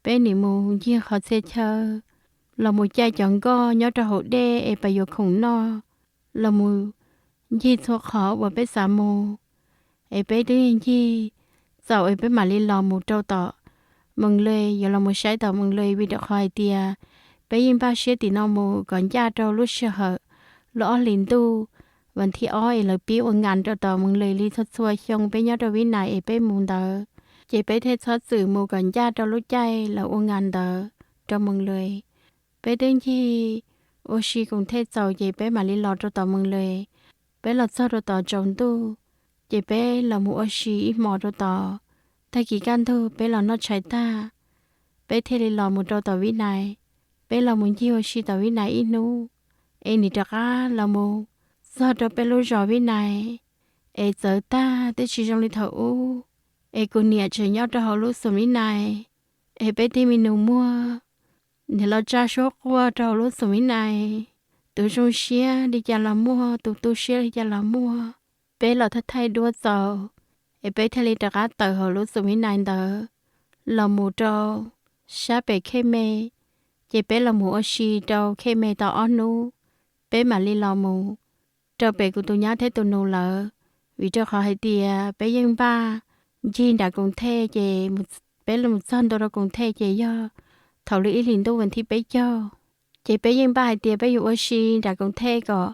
peb nim mus ncig qhov txhia chaw, los mus caij cov nkoj nyob rau hauv dej es pab yuav khoom noj, los mus ncig txhua qhov uas peb xav mus. Es peb twb ncig txaus es peb mam li los mus rau tom Moos Lues, yuav los mus saib tom Moos Lues vim rau qhov hais tias peb yeej npaj siab tim no mus kom ncaj rau lub sij hawm lub ob hlis ntuj vas thib ob es lawv pib ua nkas rau tom Moos Lues li txhua txhua xyoo peb nyob rau Vib Nais es peb mus ntawd. Ces peb thiaj txhob txwm mus kom ncaj rau lub caij lawv ua nkas ntawd rau Moos Lues. Peb twb ncig ua si Koos Thej txaus ces peb mam li los rau tom Moos Lues. Peb los txog rau tom tsaus ntuj, ces peb los mus ua si ib hmos rau tod. Tag kis kaj ntug peb los noj tshais tag, peb thiaj li los mus rau tom Vib Nais. Peb los mus ncig ua si tom Vib Nais ib hnub, es nim rov qab los mus txog rau peb lub zos Vib Nais. Es txawv tag twb tsis zoo li thaum ub, es kuv niam tseem nyob rau hauv lub xoom Vib Nais, es peb tej me nus muag nim los tsa suab quaj rau hauv lub xoom Vib Nais. Tus zoo siab li cas los muaj, tus tu siab li cas los muaj. peb los thaij thaij duab txaus, es peb thiaj li rov qab tawm hauv lub xus mib nais ntawd los mus rau sab pem khej me, ces peb los mus ua si rau khej me tau ob hnub, peb mam li los mus rau pem kuv tus nyab thiab tus nus lawv, vim rau qhov hais tias peb yeej npaj ncig nram koom thej ces peb los txog ntua rau koom thej ces yog thaum lub ib hlis ntuj vas thib peb caug. Ces peb yeej npaj hais tias peb yuav ua si nram koom thej kom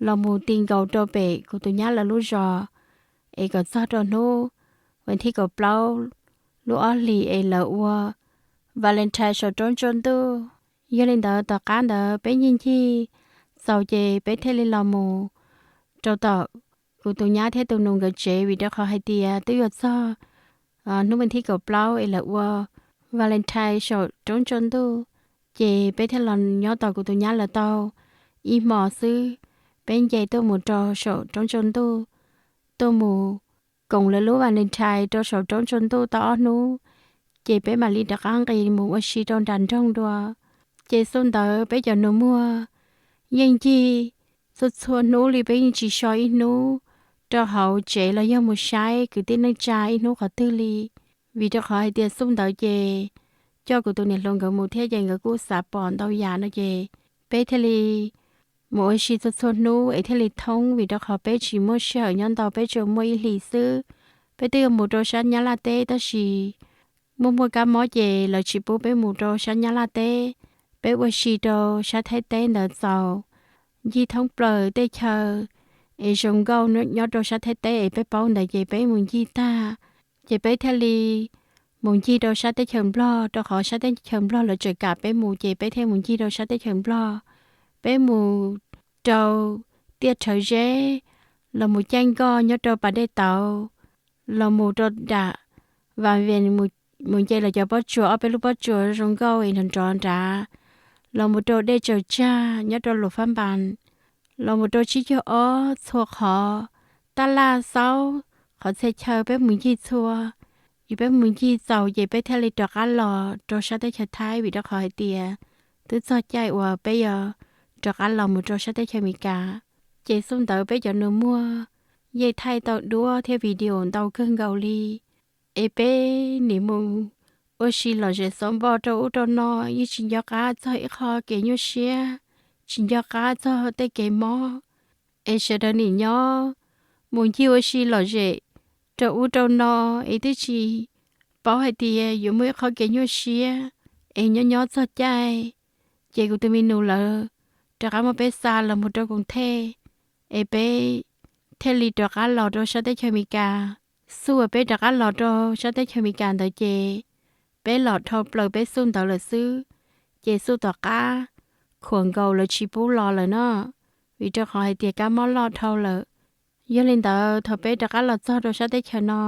los mus ti nkaus rau pem kuv tus nyab lawv lub zos, es kom txog rau hnub vas thib kaum plaub lub ob hlis es lawv ua Valentine saum roob tsua ntuj. Yog li ntawd tom qab ntawd peb ncig ncig txaus ces peb thiaj li los mus rau tom kuv tus nyab thiab tus nus nkawd tsev, vim rau qhov hais tias twb yuav txog hnub vas thib kaum plaub es lawv ua Valentine saum roob tsua ntuj. Ces peb thiaj los nyob tom kuv tus nyab lawv tau ib hmo xwb, peb nce tuaj mus rau saum roob tsua ntuj, tuaj mus koom lawv lub Valentine rau saum roob tsua ntuj tau ob hnub, ces peb mam li rov qab nqis mus ua si rau nram nroog dua. Ces xub ntawd peb cov nus muag yeej ncig txhua txhua hnub li, peb yeej tsis so ib hnub rau hauv tsev los yog mus saib kwv tij neej tsa ib hnub qhov twg li, vim rau qhov hais tias xub ntawd ces coj kuv tus niam hluas nkawd mus thiab ces nkawd kuj xav pom ntau yam no ces peb thiaj li mus ua si txhua txhua hnub es thiaj li thoob, vim rau qhov peb tsis muaj sij hawm nyob ntau, peb tsuas muaj ib hlis xwb. Peb twb yuav mus rau sab Nyab Laj teb tab sis muaj muaj kab mob ces lawv tsis pub peb mus rau sab Nyab Laj teb. Peb ua si rau sab Thaib teb ntawd txaus, ncig thoob plaws tej chaw es zoo nkauj nyob rau sab Thaib teb es peb paub ntawd ces peb mus ncig tag, ces peb thiaj li mus ncig rau sab teb chaws Nplog, rau qhov sab teb chaws Nplog lawv tseem kam peb mus ces peb thiaj mus ncig rau sab teb chaws Nplog. Peb mus rau Tiaj Rhawv Zeb, los mus caij nkoj nyob rau pas dej tauv, los mus rau nram Vas Ves, mus nce los cov pob tsuas, ob peb lub pob tsuas zoo nkauj es nrov nrov nrad, los mus rau dej Tsaws Tsag nyob rau Luam Fab Npas, los mus rau Tsib Caug Ob, txhua qhov, Tab Laj Xaub, qhov txhia chaw peb mus ncig txhua. Yus peb mus ncig txaus ces peb thiaj li rov qab los rau sab teb chaws Thaib, vim rau qhov hais tias twb txog caij uas peb yuav rov qab los mus rau sab teb chaws Amelikas. Ces xub ntawd peb cov nus muag yeej thaij tau duab thiab video ntau kawg nkaus li. Es peb nim mus ua si lom zem xov npoj rau ub rau no, yeej tsis nco qab txog ib qho kev nyuaj siab, tsis nco qab txog tej kev mob. Es sawv daws nim nyob mus ncig ua si lom zem rau ub rau no, es twb tsis paub hais tias yuav muaj ib qho kev nyuaj siab. Es nyob nyob txog caij, ces kuv tus me nus lawv rov qab muab peb xa los mus rau Koos Thej, es peb thiaj li rov qab los rau sab teb chaws Amelikas. Xub uas peb rov qab los rau sab teb chaws Amelikas ntawd ces peb los dhau plaws peb xuj ntawd lawm xwb. Ces xuj tom qab khuam nkaus lawv tsis pub los lawm no, vim rau qhov hais tias kab mob loj dhau lawm. Yog li ntawd thaum peb rov qab los txog rau sab teb chaws no,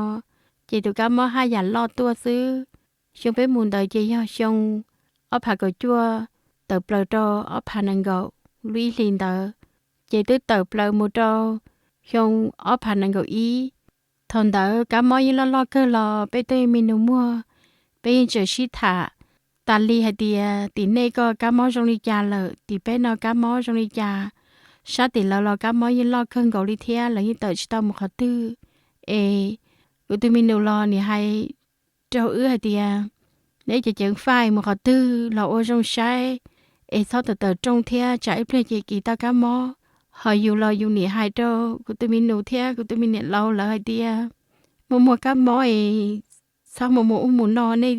ces tus kab mob haj yam loj tuaj xwb. Xyoo peb mus ntawd ces yog xyoo ob phav kaum cuaj tawm plaws rau ob phav nees nkaum lub ib hlis ntawd, ces twb tawm plaws mus rau xyoo ob phav nees nkaum ib. Thaum ntawd kab mob yeej loj loj kawg los peb tej me nus muag, peb yeej tseem sib tham tas li hais tias tim nej koj kab mob zoo li cas lawm, tim peb no kab mob zoo li cas. Sab tim lawv los kab mob yeej loj kawg nkaus li thiab lawv yeej tawm tsis tau mus qhov twg. Es kuv tus me nus los nim hais rau wb hais tias, neb ceev ceev faj mus qhov twg los ua zoo saib, es txhob tawm tawm rooj thiab tsam ib pliag ces kis tau kab mob. Ho yus los yus nim hais rau kuv tus me nus thiab kuv tus me niam laus lawv hais tias, muaj muaj kab mob es txhob mus mus ub mus no, nej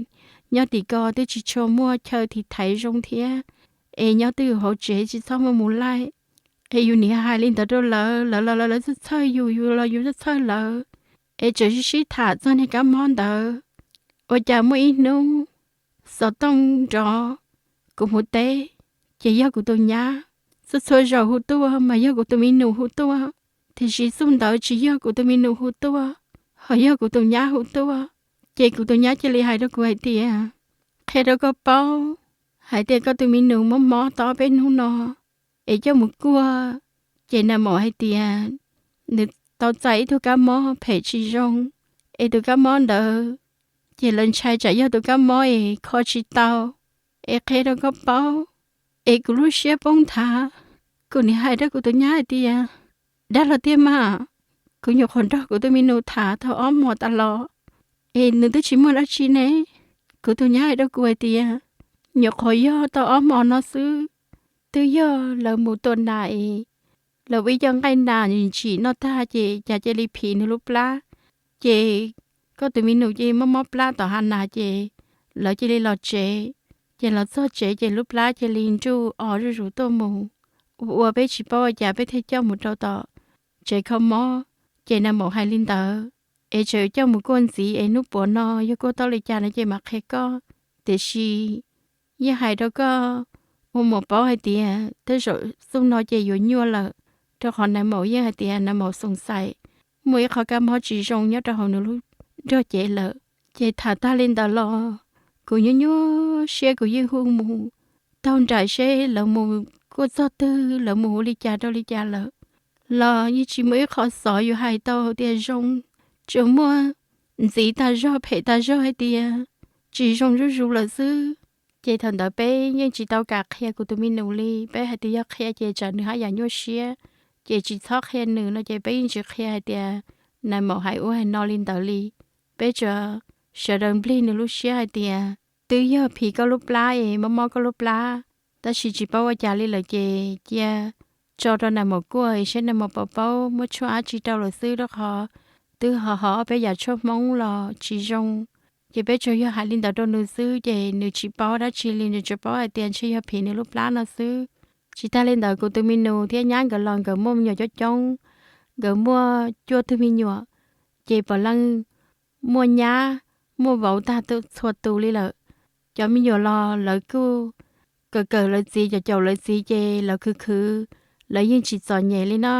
nyob tim ko twb tsis tshua muaj chaw tiv thaiv zoo thiab, es nyob twj ywm hauv tsev tsis txhob muaj mus laij. Es yus nim hais li ntawd rau lawv, lawv los lawv txhawj txhawj yus, yus los yus txhawj txhawj lawv. Es tseem sib sib tham txog niag kab mob ntawd, ua cas muaj ib hnub xov tooj nrov, kuv mus teb, ces yog kuv tus nyab. Txhua txhua zaus hu tuaj mas yog kuv tus me nus hu tuaj, tiam sis xuj ntawd tsis yog kuv tus me nus hu tuaj, ho yog kuv tus nyab hu tuaj. Ces kuv tus nyab cia li hais rau kuv hais tias, qhia rau koj paub hais tias koj tus me nus mob mob tau ob peb hnub no, es coj mus kuaj, ces nag maum hais tias nws tau txais ib tug kab mob phem tsis zoo, es tus kab mob ntawd ces lawv ntshai tsam yog tus kab mob es kho tsis tau. Es qhia rau koj paub, es kuv lub siab poob nthav, kuv nim hais rau kuv tus nyab hais tias, dag los tiag mas, kuv nyuam qhuav nrog kuv tus me nus tham tau ob hmos tas los, es nws twb tsis muaj dab tsi ne. Kuv tus nyab hais rau kuv hais tias, nyuam qhuav yog tau ob hmos no xwb, twb yog lawv mus tua nas es lawv ua ib co nqaij nas ntsim noj tag ces cas cia li phim nws lub plab. Ces koj tus me nus cia li mob mob plab tom hav nas ces lawv cia li los tsev. Ces los txog tsev ces lub plab cia li nruj o zuj zus tuaj mus, ua ua peb tsis paub ua cas peb thiaj coj mus rau tom tsev kho mob. Ces nais maum hais li ntawd, es tseem coj mus kuaj ntxiv es hnub puav no yog kuaj tau li cas no ces mam qhia koj. Tiam sis yeej hais rau koj ua mus paub hais tias tej zaum xub no ces yuav nyuaj lawm, rau qhov nais maum yeej hais tias nais maum xoom xaim muaj ib qho kab mob tsis zoo nyob rau hauv nws lub nrog cev lawm. Ces tham tag li ntawd los kuv nyuaj nyuaj siab, kuv yeej hu mus taug nraim seb lawv mus kuaj txog twg, lawv mus ua li cas rau li cas lawm, los yeej tsis muaj ib qho xov yuav hais tau tias zoo, tsuas muaj ntxiv tas zog phem tas zog hais tias tsis zoo zuj zus lawm xwb. Ces thaum ntawd peb yeej tsis tau kam qhia kuv tus me nus li, peb hais tias yog qhia ces tsam nws haj yam nyuaj siab, ces tsis txhob qhia nws no ces peb yeej tsis qhia hais tias nais maum hais ua hais no li ntawd li. Peb tsuas sawv daws nplig nws lub siab hais tias twb yog phim koj lub plab es mob mob koj lub plab, tab sis tsis paub ua cas li lawm ces cia tso rau nais maum kuaj es seb nais maum puas paub muab tshuaj dab tsi rau lawm xwb, rau qhov twb ho ho ob peb yam tshuaj Hmoob los tsis zoo. Ces peb tsuas yog hais li ntawd rau nws xwb ces nws tsis paub dab tsi li, nws tsuas paub hais tias ntshe yog phim nws lub plab no xwb. Tsis tag li ntawd kuv tus me nus thiab nyab nkawd los nkawd muaj me nyuam coob coob, nkawd muaj cuaj tug me nyuam, ces puav leej muaj nyab muaj vauv tag txhua tus li lawm. Cov me nyuam los lawv kuj kawm kawm lawv txiv, caum caum lawv txiv ces lawv khwv khwv, lawv yeej tsis txom nyem li no.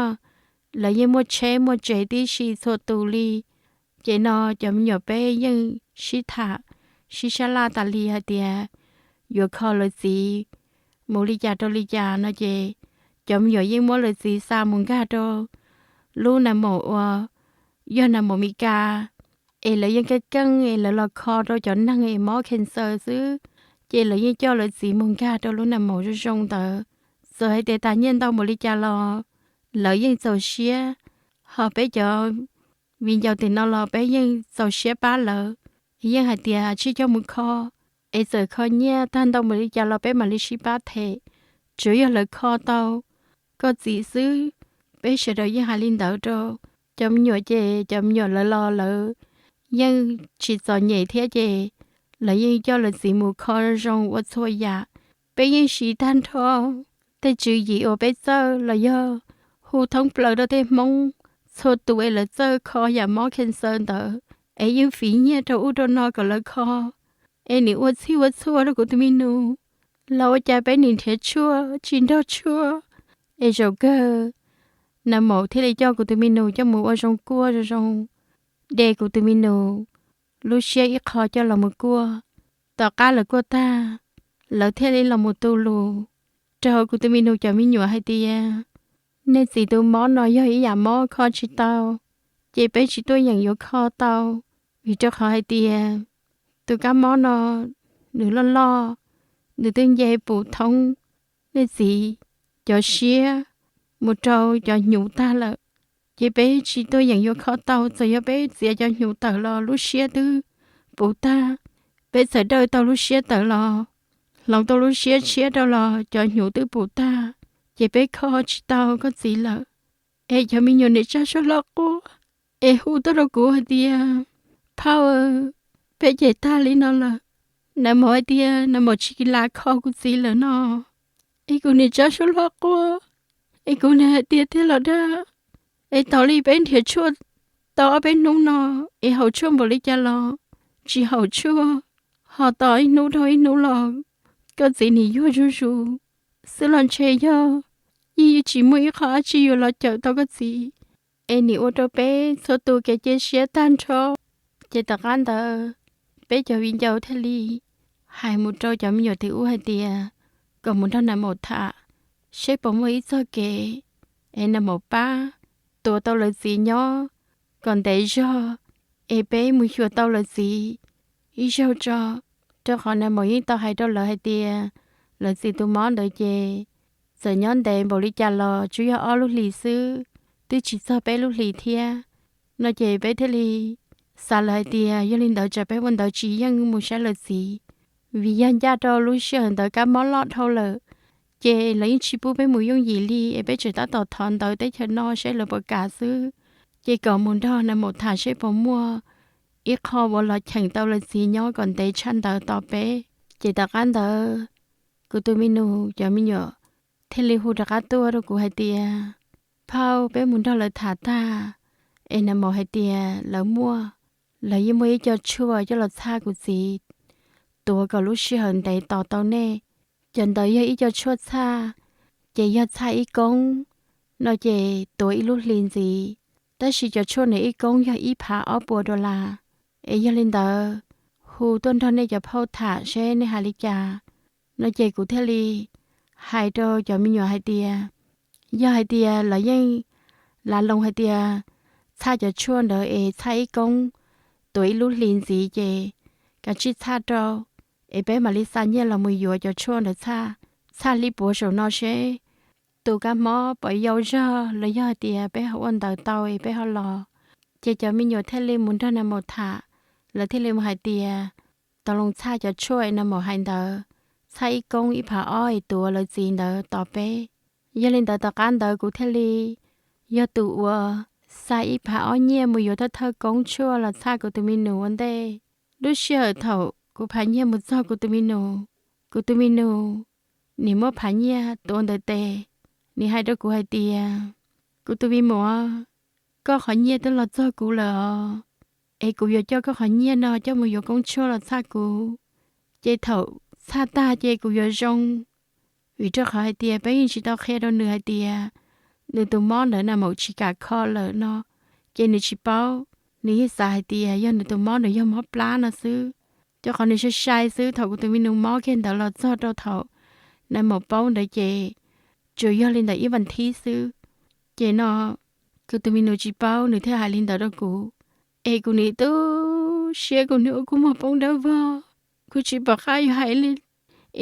Lawv yeej muaj tsheb muaj tsev tib si txhua tus li. Ces no cov me nyuam peb yeej sib tham, sib sab laj tas li hais tias yuav kho lawv txiv mus li cas rau li cas no ces cov me nyuam yeej muab lawv txiv xa mus nkag rau lub nais maum uas yog nais maum Mes Kas, es lawv yeej keej keej es lawv los kho rau cov neeg es mob cancer xwb. Ces lawv yeej coj lawv txiv mus nkag rau lub nais maum zoo zoo ntawd. Txawm hais tias tas nyiaj ntau npaum li cas los lawv yeej txaus siab. Ho peb cov viv ncaus tim no los peb yeej txaus siab pab lawv, yeej hais tias tsij coj mus kho, es txawm kho nyiaj tag ntau npaum li cas los peb mam li sib pab them. Tsuav yog lawv kho tau koj txiv xwb. Peb sawv daws yeej hais li ntawd rau cov me nyuam ces cov me nyuam lawv los lawv yeej tsis txom nyem thiab ces lawv yeej coj lawv txiv mus kho zoo ua txhua yam. Peb yeej siv tag nrho tej tswv yim uas peb txawj los yog hu thoob plaws rau tej Hmoob txhua tus es lawv txawj kho yam mob cancer ntawd, es yeej fiv nyiaj rau ub rau no kom lawv kho, es nim ua txhij ua txhua rau kuv tus me nus, los ua cas peb nim nrhiav tshuaj tsis nrog tshuaj. Es zaum kawg nais maum thiaj li coj kuv tus me nus coj mus ua zoo kuaj zoo zoo, de kuv tus me nus lub siab ib qho coj los mus kuaj. Tom qab lawv kuaj tag, lawv thiaj li los mus tu lus rau kuv tus me nus cov me nyuam hais tias, nej txiv tus mob no yog ib yam mob kho tsis tau, ces peb tsis tuaj yeem yuav kho tau, vim rau qhov hais tias tus kab mob no nws loj loj, nws twb nce pum thoob nej txiv cov siab mus rau cov hnyuv tag lawm. Ces peb tsis tuaj yeem yuav kho tau, txawm yog peb txiav cov hnyuv tawm los lub siab twb puv tag. Peb txawm dawj tau lub siab tawm los, hloov tau lub siab tshiab rau los cov hnyuv twb puv tag, ces peb kho tsis tau koj txiv lawm. Es cov me nyuam niam tsaj suab hlob quaj, es hu tuaj rau kuv hais tias, Phauj, peb ces tag li no lawm. Nais maum hais tias nais maum tsis lam kho kuv txiv lawm no. Es kuv niam tsaj suab hlob quaj, es kuv niam hais tias, tiag los dag? Es tau li peb nrhiav tshuaj tau ob peb hnub no, es haus tshuaj npaum li cas los tsis haum tshuaj. Ho tos ib hnub dhau ib hnub los koj txiv nim yuag zuj zus xwb los ntshe yog yeej tsis muaj ib qho dab tsi yuav los cawm tau koj txiv, es nim ua rau peb txhua tus kev cia siab tag nrho. Ces tom qab ntawd peb cov viv ncaus thiaj li hais mus rau cov me nyuam tim ub hais tias kom mus nrog nais maum tham seb puas muaj ib txoj kev es nais maum pab tuav tau lawv txiv nyob kom ntev zog, es peb mus xyuas tau lawv txiv ib zaug tso. Rau qhov nais maum yeej tau hais rau lawv hais tias lawv txiv tus mob ntawd ces txawm nyob ntev npaum li cas los tsuas yog ob lub hlis xwb, twb tsis txog peb lub hlis thiab. No ces peb thiaj li xav lawm hais tias yog li ntawd tsam peb ua ntawd tsis yeej mus saib lawv txiv, vim yog ncaj rau lub sij hawm ntawd kab mob loj dhau lawm, ces lawv yeej tsis pub peb mus yooj yim li es peb tseem tab tom thov ntawv teb chaws no saib lawv puas kam xwb. Ces kom mus nrog nais maum tham seb puas muaj ib qho uas los cheem tau lawv txiv nyob kom ntev tshaj ntawd tos peb. Ces tom qab ntawd kuv tus me nus cov me nyuam thiaj li hu rov qab tuaj rau kuv hais tias, phauj, peb mus nrog lawv tham tag es nais maum hais tias lawv muaj, lawv yeej muaj ib co tshuaj coj los txhaj kuv txiv tuav kom lub sij hawm ntev tos tau nej. Cov ntawd yog ib co tshuaj txhaj, ces yog txhaj ib koob no ces tuav ib lub hli ntxiv, tab sis cov tshuaj nws ib koob yog ib phav ob puas dollar. Es yog li ntawd, hu tuaj nrog nej cov phauj tham seb nej hais li cas. No ces kuv thiaj li hais rau cov me nyuam hais tias, yog hais tias lawv yeej lav loo hais tias txhaj cov tshuaj ntawd es txhaj ib koob tuav ib lub hli ntxiv ces kav tsij txhaj rau, es peb mam li xa nyiaj los mus yuav cov tshuaj ntawd txhaj, txhaj hli puav saum no seb tus kab mob puas yau zog los yog hais tias peb ho ua ntawv tau es peb ho los. Ces cov me nyuam thiaj li mus nrog nais maum tham, lawv thiaj li mus hais tias tau loo txhaj cov tshuaj es nais maum hais ntawd, txhaj ib koob ib phav ob es tuav lawv txiv ntawd tos peb. Yog li ntawd tom qab ntawd kuv thiaj li yog tus uas xa ib phav ob nyiaj mus yuav thawj thawj koob tshuaj los txhaj kuv tus me nus ua ntej. Lub sij hawm thaum kuv phav nyiaj mus txog kuv tus me nus, kuv tus me nus nim muab phav nyiaj tuav ntawm tes, nim hais rau kuv hais tias, kuv tus me muam, koj qhov nyiaj twb los txog kuv lawm os, es kuv yuav coj koj qhov nyiaj no coj mus yuav koob tshuaj los txhaj kuv, ces thaum txhaj tag ces kuv yuav zoo. Vim rau qhov hais tias peb yeej tsis tau qhia rau nws hais tias nws tus mob ntawd nais maum tsis kam kho lawm no, ces nws tsis paub, nws yeej xav hais tias yog nws tus mob ntawd yog mob plab no xwb. Rau qhov nws sai sai xwb, thaum kuv tus me nus mob kiag ntawd los txog rau thaum nais maum paub ntawd ces tsuas yog li ntawm ib vas thib xwb. Ces no kuv tus me nus tsis paub, nws thiaj hais li ntawd rau kuv, es kuv nim tu siab, kuv nim ua kua muag poob dawb vog, kuv tsis pom qab yuav hais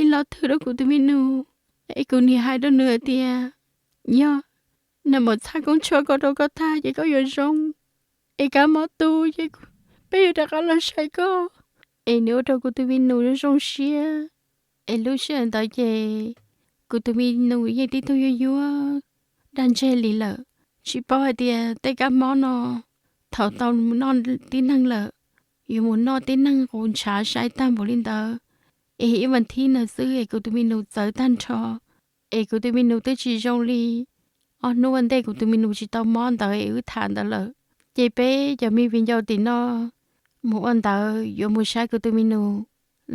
ib lo twg rau kuv tus me nus. Es kuv nim hais rau nws hais tias, yog nais maum txhaj koob tshuaj ko rau koj tag ces koj yuav zoo, es kab mob tu ces peb yuav rov qab los saib koj. Es nws ua rau kuv tus me nus zoo zoo siab. Es lub sij hawm ntawd ces kuv tus me nus yeej tib tug yuag yuag dag ntseg li lawm, tsis paub hais tias tej kab mob no thaum tau noj tib neeg lawm, yuav mus noj tib neeg qus ntshav sai tag npaum li ntawd. Es ib vas thib ntawd xwb es kuv tus me nus txawv tag nrho, es kuv tus me nus twb tsis zoo li ob hnub ua ntej kuv tus me nus tsis tau mob ntawd es wb tham ntawd lawm. Ces peb cov me viv ncaus tim no mus ua ntawd yuav mus saib kuv tus me nus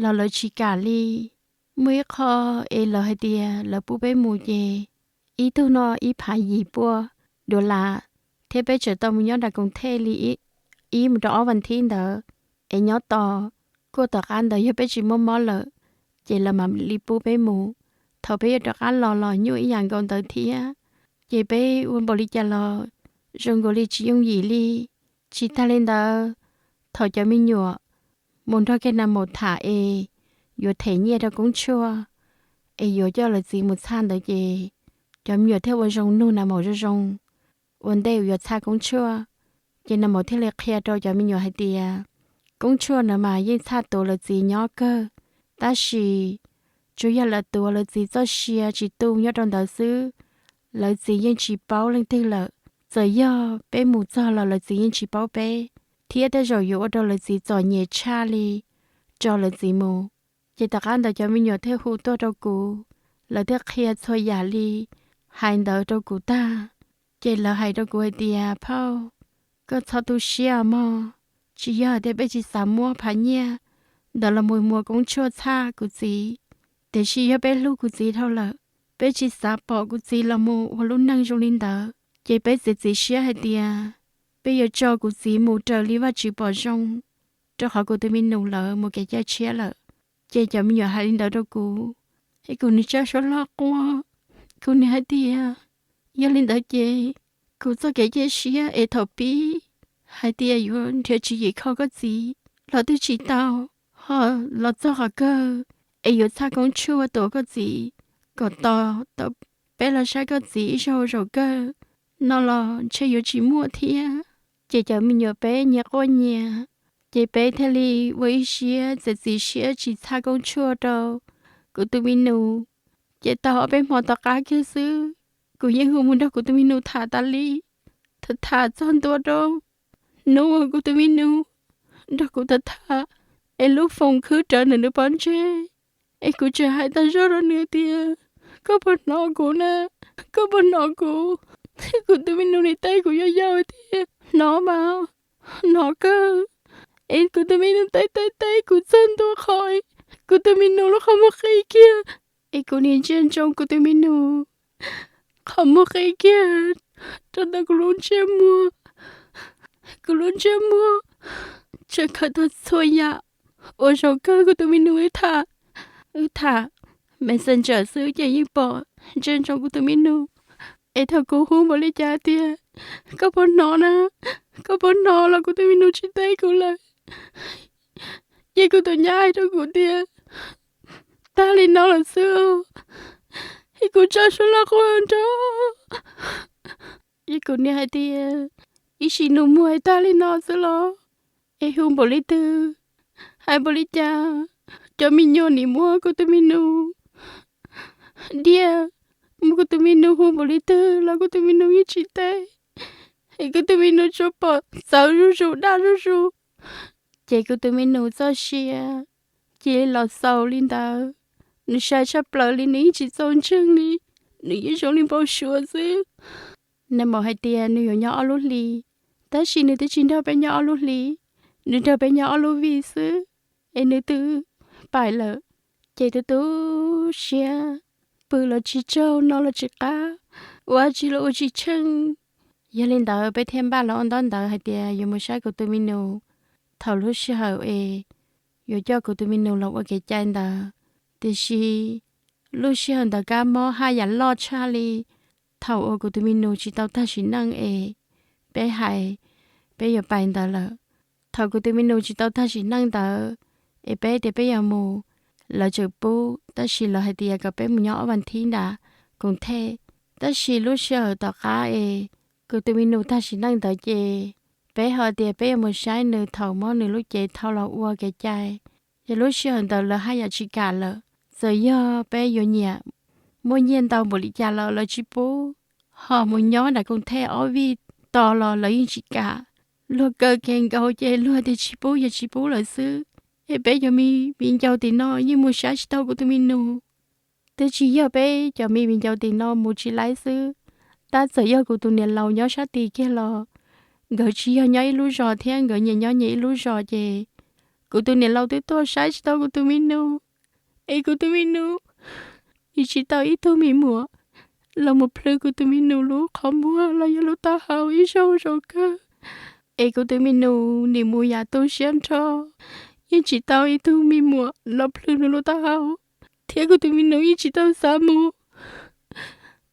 los lawv tsis kam li. Muaj ib qho es lawv hais tias lawv pub peb mus ces ib tug no ib phav yim pua dollar, thiab peb tseem tau mus nyob nram koom thej li ib mus rau ob vas thib ntawd, es nyob tos kuaj tom qab ntawd yog peb tsis muaj mob lawm, ces lawv mam li pub peb mus. Thaum peb yuav rov qab los los nyuaj ib yam nkaus ntawd thiab. Ces peb ua npaum li cas los zoo nkaus li tsis yooj yim li. Tsis tag li ntawd, thaum cov me nyuam mus nrog kiag nais maum tham es yuav them nyiaj rau koob tshuaj es yuav coj lawv txiv mus txhaj ntawd ces cov me nyuam thiaj ua zoo nug nais maum zoo zoo ua ntej yuav txhaj koob tshuaj. Ces nais maum thiaj li qhia rau cov me nyuam hais tias koob tshuaj ntawd mas yeej txhaj tuav lawv txiv nyob kawg, tab sis tsuas yog lawv tuav lawv txiv txoj sia tsis tu nyob rau ntawd xwb, lawv txiv yeej tsis paub leej twg lawm. Txawm yog peb mus txog los lawv txiv yeej tsis paub peb, thiab tej zaum yuav ua rau lawv txiv txom nyem tshaj li tso lawv txiv mus. Ces tom qab ntawd cov me nyuam thiaj hu tuaj rau kuv, lawv thiaj qhia txhua yam li hais ntawd rau kuv tag. Ces lawv hais rau kuv hais tias, phauj, koj txhob tu siab mog, tsis yog hais tias peb tsis xav muab phav nyiaj ntawd los mus muas koob tshuaj txhaj kuv txiv, tiam sis yog peb hlub kuv txiv dhau lawm, peb tsis xav pom kuv txiv los mus ua lub neej zoo li ntawd, ces peb txiav txim siab hais tias peb yuav tso kuv txiv mus raws li Vajtswv pom zoo, rau qhov kuv tus me nus lawv mus kev cai tshiab lawm. Ces cov me nyuam hais li ntawd rau kuv, es kuv nim tsa suab hlo quaj, kuv nim hais tias, yog li ntawd ces kuv txoj kev cia siab es thaum pib hais tias yuav nrhiav tswv yim kho koj txiv los twb tsis tau, ho los txog qhov kawg es yuav txhaj koob tshuaj tuav koj txiv kom tos tau peb los saib koj txiv ib zaug zaum kawg no los ntshe yuav tsis muaj thiab. Ces cov me nyuam peb nyias quaj nyias, ces peb thiaj li ua ib siab txiav txim siab tsis txhaj koob tshuaj rau kuv tus me nus. Ces tau ob peb hmo tom qab kiag xwb, kuv yeej hu mus nrog kuv tus me nus tham tas li, tham tham txog ntua rau hnub uas kuv tus me nus nrog kuv tham tham, es lub foos khwb rawv ntawm nws pob ntseg. Es kuv tseem hais tag zog rau nws tias, koj puas hnov kuv na? Koj puas hnov kuv? Kuv tus me nus nim teb kuv yau yau tias, hnov mas, hnov kawg. Es kuv tus me nus teb teb teb kuv txog ntua qhov, kuv tus me nus lub qhov muag qi kiag. Es kuv nim ntsia ntsoov kuv tus me nus qhov muag qi kiag rau ntawm kuv lub ntsej muag. Kuv lub ntsej muag tseem khaws tau txhua yam uas zaum kawg kuv tus me nus wb tham, wb tham Messenger xwb ces yeej pom, ntsia ntsoov kuv tus me nus. Es thaum kuv hu npaum li cas tias, koj puas hnov na? Koj puas hnov? Los kuv tus me nus tsis teb kuv lawm. Ces kuv tus nyab hais rau kuv tias, tag li no lawm xwb, es kuv tsa suab laj quaj nrog. Es kuv niam hais tias, ib sim nus muag es tag li no xwb los? Es hu npaum li twg, hais npaum li cas, cov me nyuam nim muab kuv tus me nus diaj, muab kuv tus me nus hu npaum li twg los kuv tus me nus yeej tsis teb. Es kuv tus me nus tsuas pom txawv zuj zus daj zuj zus. Ces kuv tus me nus txoj sia cia li los xaus li ntawd. Nws sai tshaj plaws li, nws yeej tsis txaus ntseeg li, nws yeej zoo li npau suav xwb. Nws mam hais tias nws yuav nyob ob lub hlis, tab sis nws twb tsis nrog peb nyob ob lub hlis, nws nrog peb nyob ob lub vij xwb, es nws twb pais lawm. Ces tu tu siab, pw los tsis tsaug, noj los tsis qab, ua dab tsi los ua tsis tsheej. Yog li ntawd peb thiaj npaj los ua ntaub ntawv hais tias yuav mus saib kuv tus me nus thaum lub sij hawm es yuav coj kuv tus me nus los ua kev cai ntawd. Tiam sis lub sij hawm ntawd kab mob haj yam loj tshaj li thaum uas kuv tus me nus tsis tau tag sim neej es peb hais peb yuav pais ntawd lawm. Thaum kuv tus me nus tsis tau tag sim neej ntawd es peb tias peb yuav mus, lawv tseem pub, tab sis lawv hais tias kom peb mus nyob ob vas thib nram Koos Thej. Tab sis lub sij hawm tom qab es kuv tus me nus tag sim neej ntawd ces peb ho tias peb yuav mus saib nws thaum mob nws lub cev dhau los ua kev cai. Ces lub sij hawm ntawd lawv haj yam tsis kam lawm. Txawm yog peb yuav nyiam muaj nyiaj ntau npaum li cas los lawv tsis pub, ho mus nyob nram Koos Thej ob vij tos los lawv yeej tsis kam. Luag kaw kev nkaus ces luag tias tsis pub yog tsis pub lawm xwb. Es peb cov me viv ncaus tim no yeej mus saib tsis tau kuv tus me nus. Twb tsis yog peb cov me viv ncaus tim no mus tsis laib xwb, tab txawm yog kuv tus niam laus nyob sab tid kiag los nkawd tsis yog nyob ib lub zos thiab nkawd nyias nyob nyias ib lub zos ces kuv tus niam laus twb tuaj saib tsis tau kuv tus me nus. Es kuv tus me nus, nws tsis tau ib tug me muam los mus plhws kuv tus me nus lub qhov muag los yog lub taub hau ib zaug zaum kawg. Es kuv tus me nus nim mus yam tu siab nrho, yeej tsis tau ib tug me muam los plhws nws lub taub hau, thiab kuv tus me nus yeej tsis tau xav mus.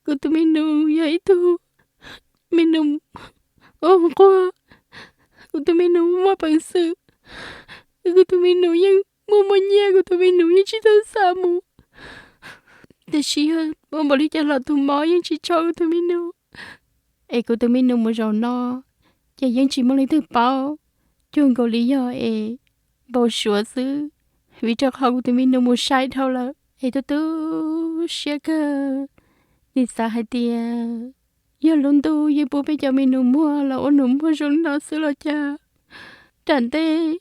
Kuv tus me nus yog ib tug me nus ua nquag, kuv tus me nus muaj peev xwm, kuv tus me nus yeej muaj muaj nyiaj, kuv tus me nus yeej tsis tau xav mus. Tiam sis ua npaum li cas los tus mob yeej tsis tso kuv tus me nus. Es kuv tus me nus mus zaum no ces yeej tsis muaj leej twg paub, cuag nkaus li yog es npau suav xwb, vim rau qhov kuv tus me nus mus sai dhau lawm es tu tu siab kawg. Nim xav hais tias yog lub ntuj yeej pub peb cov me nus muag los ua nus muag zoo li no xwb los cas. Nram ntej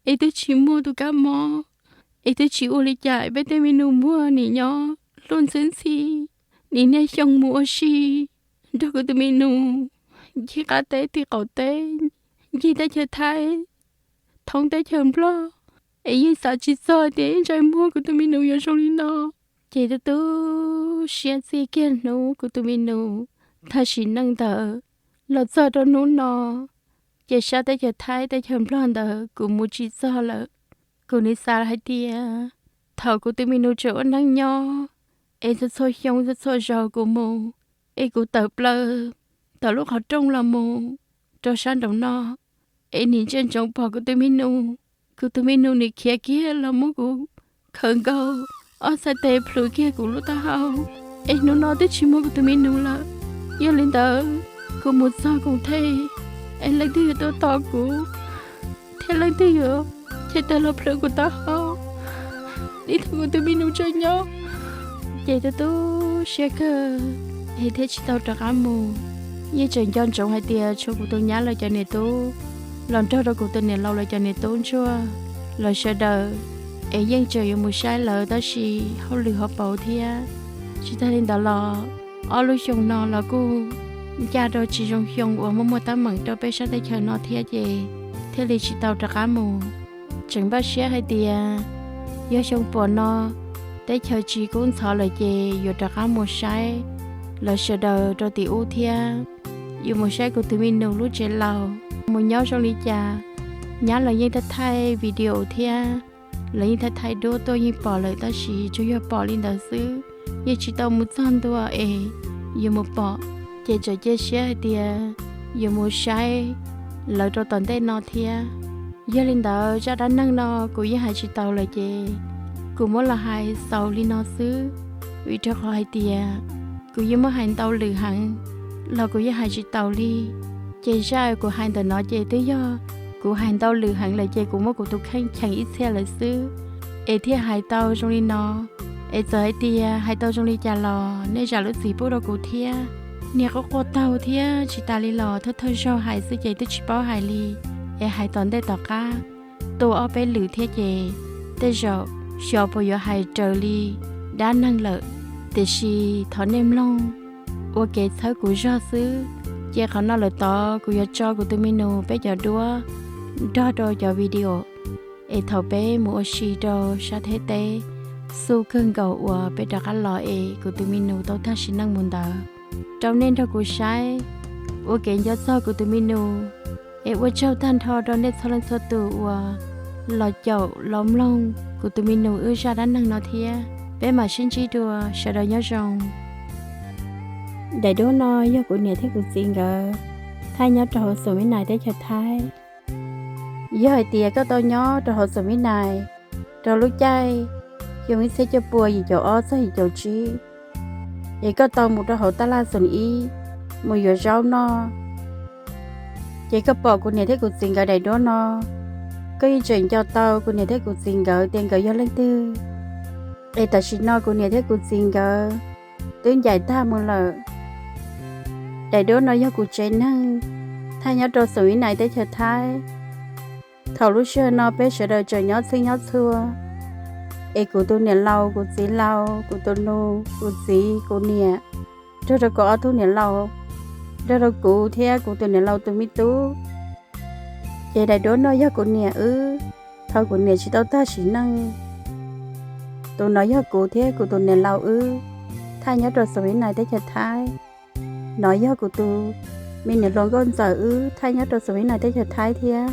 es twb tsis muaj tus kab mob, es twb tsis ua li cas, peb tej me nus muag nim nyob luag ntxhi ntxhi, nim niaj xyoo mus ua si nrog kuv tus me nus ncig qab teb ti qaum teb, ncig teb chaws Thaib, thoob teb chaws Nplog, es yeej xav tsis txog tias ib ntsais muag kuv tus me nus yuav zoo li no. Ces tu tu siab txij kiag hnub kuv tus me nus tag sim neej ntawd los txog rau hnub no, ces sab teb chaws Thaib teb chaws Nplog ntawd kuv mus tsis txog lawm. Kuv nim xav hais tias thaum kuv tus me nus tseem ua neej nyob, es txhua txhua xyoo txhua txhua zaus kuv mus, es kuv tawm plaws tawm lub qhov rooj los mus rau sab nraum no, es nim ntsia ntsoov pom kuv tus me nus, kuv tus me nus nim khiav kiag los muab kuv khawm nkaus ob txhais tes plhws kiag kuv lub taub hau. Es hnub no twb tsis muaj kuv tus me nus lawm. Yog li ntawd, kuv mus txog Koos Thej, es leej twg yuav tuaj tos kuv, thiab leej twg yuav cia tawg los plhws kuv taub hau, ib tug kuv tus me nus tseem nyob. Ces tu tu siab kawg, es thiaj tsis tau rov qab mus. Yeej tseem nco ntsoov hais tias tshuav kuv tus nyab lawv cov niam tub los nrog rau kuv tus niam laus lawv cov niam tub ntsuag, lawv sawv daws, es yeej tseem yuav mus saib lawv tab sis hauj lwm ho pauv thiab. Tsis tag li ntawd los ob lub xyoo no los kuj ncaj rau tsis zoo xyoo uas muaj muaj teeb meem rau peb sab teb chaws no thiab ces thiaj li tsis tau rov qab mus. Tseem npaj siab hais tias yog xyoo puas no teb chaws tsis kub ntxhov lawm ces yuav rov qab mus saib lawv sawv daws rau tim ub thiab. Yuav mus saib kuv tus me nus lub tsev laus mus nyob zoo li cas. Nyab lawv yeej thaij thaij video thiab, lawv yeej thaij thaij duab tuaj yeej pom lawm tab sis tsuas yog pom li ntawd xwb, yeej tsis tau mus txog ntua es yuav mus pom. Ces tseem cia siab hais tias yuav mus saib lawv rau tom ntej no thiab. Yog li ntawd zaj dab neeg no kuv yeej hais tsis taus lawm ces kuv muab los hais xaus li no xwb, vim rau qhov hais tias kuv yeej muab hais ntau lwm heev los kuv yeej hais tsis taus li. Ces zaj kuv hais ntawm no ces twb yog kuv hais ntau lwm heev lawm ces kuv muab kuv tus kheej cheem ib txhia lawm xwb es thiaj hais tau zoo li no. Es txawm hais tias hais tau zoo li cas los nej zam lub txim pub rau kuv thiab. Niag quaj quaj taug thiab tsis tas li los thawj thawj zaug hais xwb ces twb tsis paub hais li, es hais tom ntej tom qab tuaj ob peb lwm thiab ces tej zaum xyov puas yuav hais raws li dab neeg lawm. Tiam sis thov nej mloog ua kev txhawb kuv zog xwb. Ces qhov no lawm tod kuv yuav tso kuv tus me nus peb cov duab nrog rau cov video es thaum peb mus ua si rau sab Thaib teb xub kawg nkaus uas peb rov qab los es kuv tus me nus tau tag sim neej mus ntawd rau nej nrog kuv saib ua kev nco txog kuv tus me nus. Es ua tsaug tag nrho rau nej txhua leej txhua tus uas los caum los mloog kuv tus me nus wb zaj dab neeg no thiab. Peb mam sib ntsib dua, sawv daws nyob zoo. Daim duab no yog kuv niam thiab kuv txiv nkawd thaij nyob rau hauv Xos Vib Nais teb chaws Thaib. Yog hais tias koj tau nyob rau hauv Xos Vib Nais rau lub caij xyoo ib txhiab cuaj pua yim caum ob txog yim caum tsib, es koj tau mus rau hauv tab laj Xos Ib mus yuav zaub noj, ces koj pom kuv niam thiab kuv txiv nkawd daim duab no, koj yeej tseem nco tau kuv niam thiab kuv txiv nkawd tias nkawd yog leej twg. Es tam sim no kuv niam thiab kuv txiv nkawd twb ncaim tag mus lawm. Daim duab no yog kuv tsev neeg thaij nyob rau Xos Vib Nais teb chaws Thaib. Thaum lub sij hawm no peb sawv daws tseem nyob txheeb nyob txhua, es kuv tus niam laus, kuv txiv laus, kuv tus nus, kuv txiv, kuv niam, nrog rau kuv ob tug niam laus, nrog rau kuv thiab kuv tus niam laus tus me tub. Ces daim duab no yog kuv niam wb thaum kuv niam tsis tau tag sim neej. Tus no yog kuv thiab kuv tus niam laus wb thaij nyob rau Xos Vib Nais teb chaws Thaib. No yog kuv tus me niam hluas nkauj ntxawm wb thaij nyob rau Xos Vib Nais teb chaws Thaib thiab.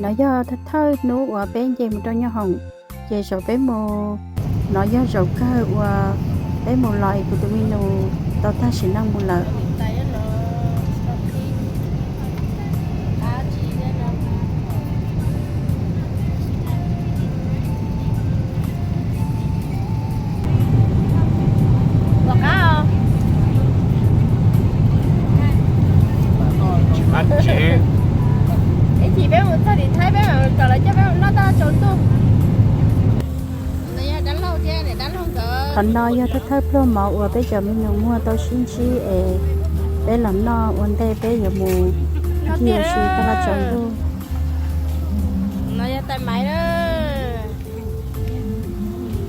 No yog thawj hnub uas peb nce mus rau Nyoob Hoom, ces zaum peb mus, no yog zaum kawg uas peb mus los es kuv tus me nus tau tag sim neej mus lawm. Ib chim peb mus txog tim Thaib peb mam kom lawv coj peb mus noj toj tsaus ntuj. Qhov no yog thawj thawj pluag mov uas peb cov me nyuam muag tau sib ntsib es peb los noj ua ntej peb yuav mus ncig ua si toj laj tsaus ntuj. No yog tais maiv.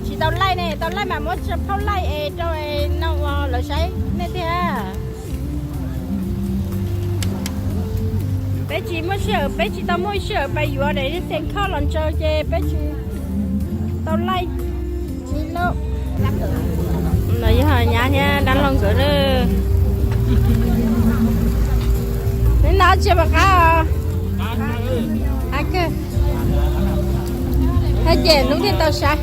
Tsis tau laij ne, tau laij mas muab phauj laij es rau no ua lawv saib nej tiag. Peb tsis muaj sij hawm, peb tsis tau muaj sij hawm pais yuav daim xees khoj los ntsaws ces peb tsis tau laij. No yog nyab thiab dab laug nkawd na. Neb no tsis pom qab os. Hab ces hnub thiaj tau saib.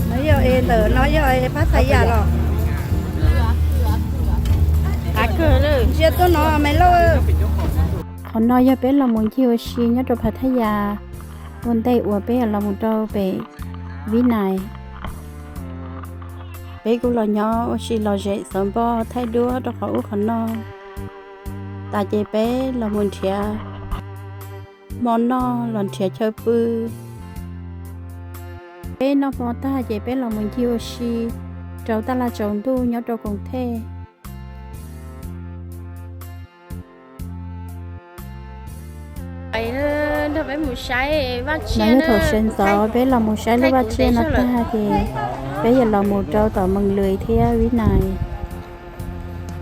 No yog es ntawm no yog es Phathaya los? Ntsia tuaj no me lauj. Qhov no yog peb los mus ncig ua si nyob rau Phathaya. ua ntej uas peb yuav los mus rau pem Vib Nais. Peb kuj los nyob ua si lom zem xov npoj thaij duab rau qhov ub qhov no, tas ces peb los mus nrhiav hmo noj los nrhiav chaw pw. Peb noj hmo tag ces peb los mus ncig ua si rau taj laj tsaus ntuj nyob rau Koos Thej. Nrog peb mus saib vaj tsiaj. Thaum sawv ntxov peb los mus saib lub vaj tsiaj no tag ces peb yuav los mus rau tom Moos Lwm thiab Vib Nais.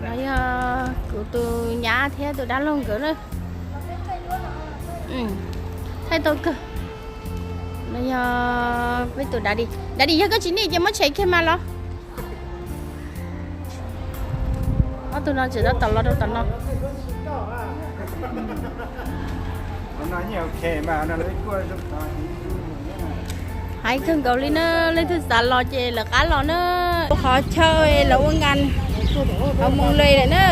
No yog kuv tus nyab thiab tus dab laug nkawd na. Thaij tau kawg. No yog peb tus dab di. Dab di, yog koj tsis nij ces muab tshem kiag mas los. Ob tug no tseem tab tom los rau tom no. Hais kawg nkaus li na, leej twg xav los ces lawv qab los na. Qhov chaw lawv ua nkas hauv Moos Lwm lawm na.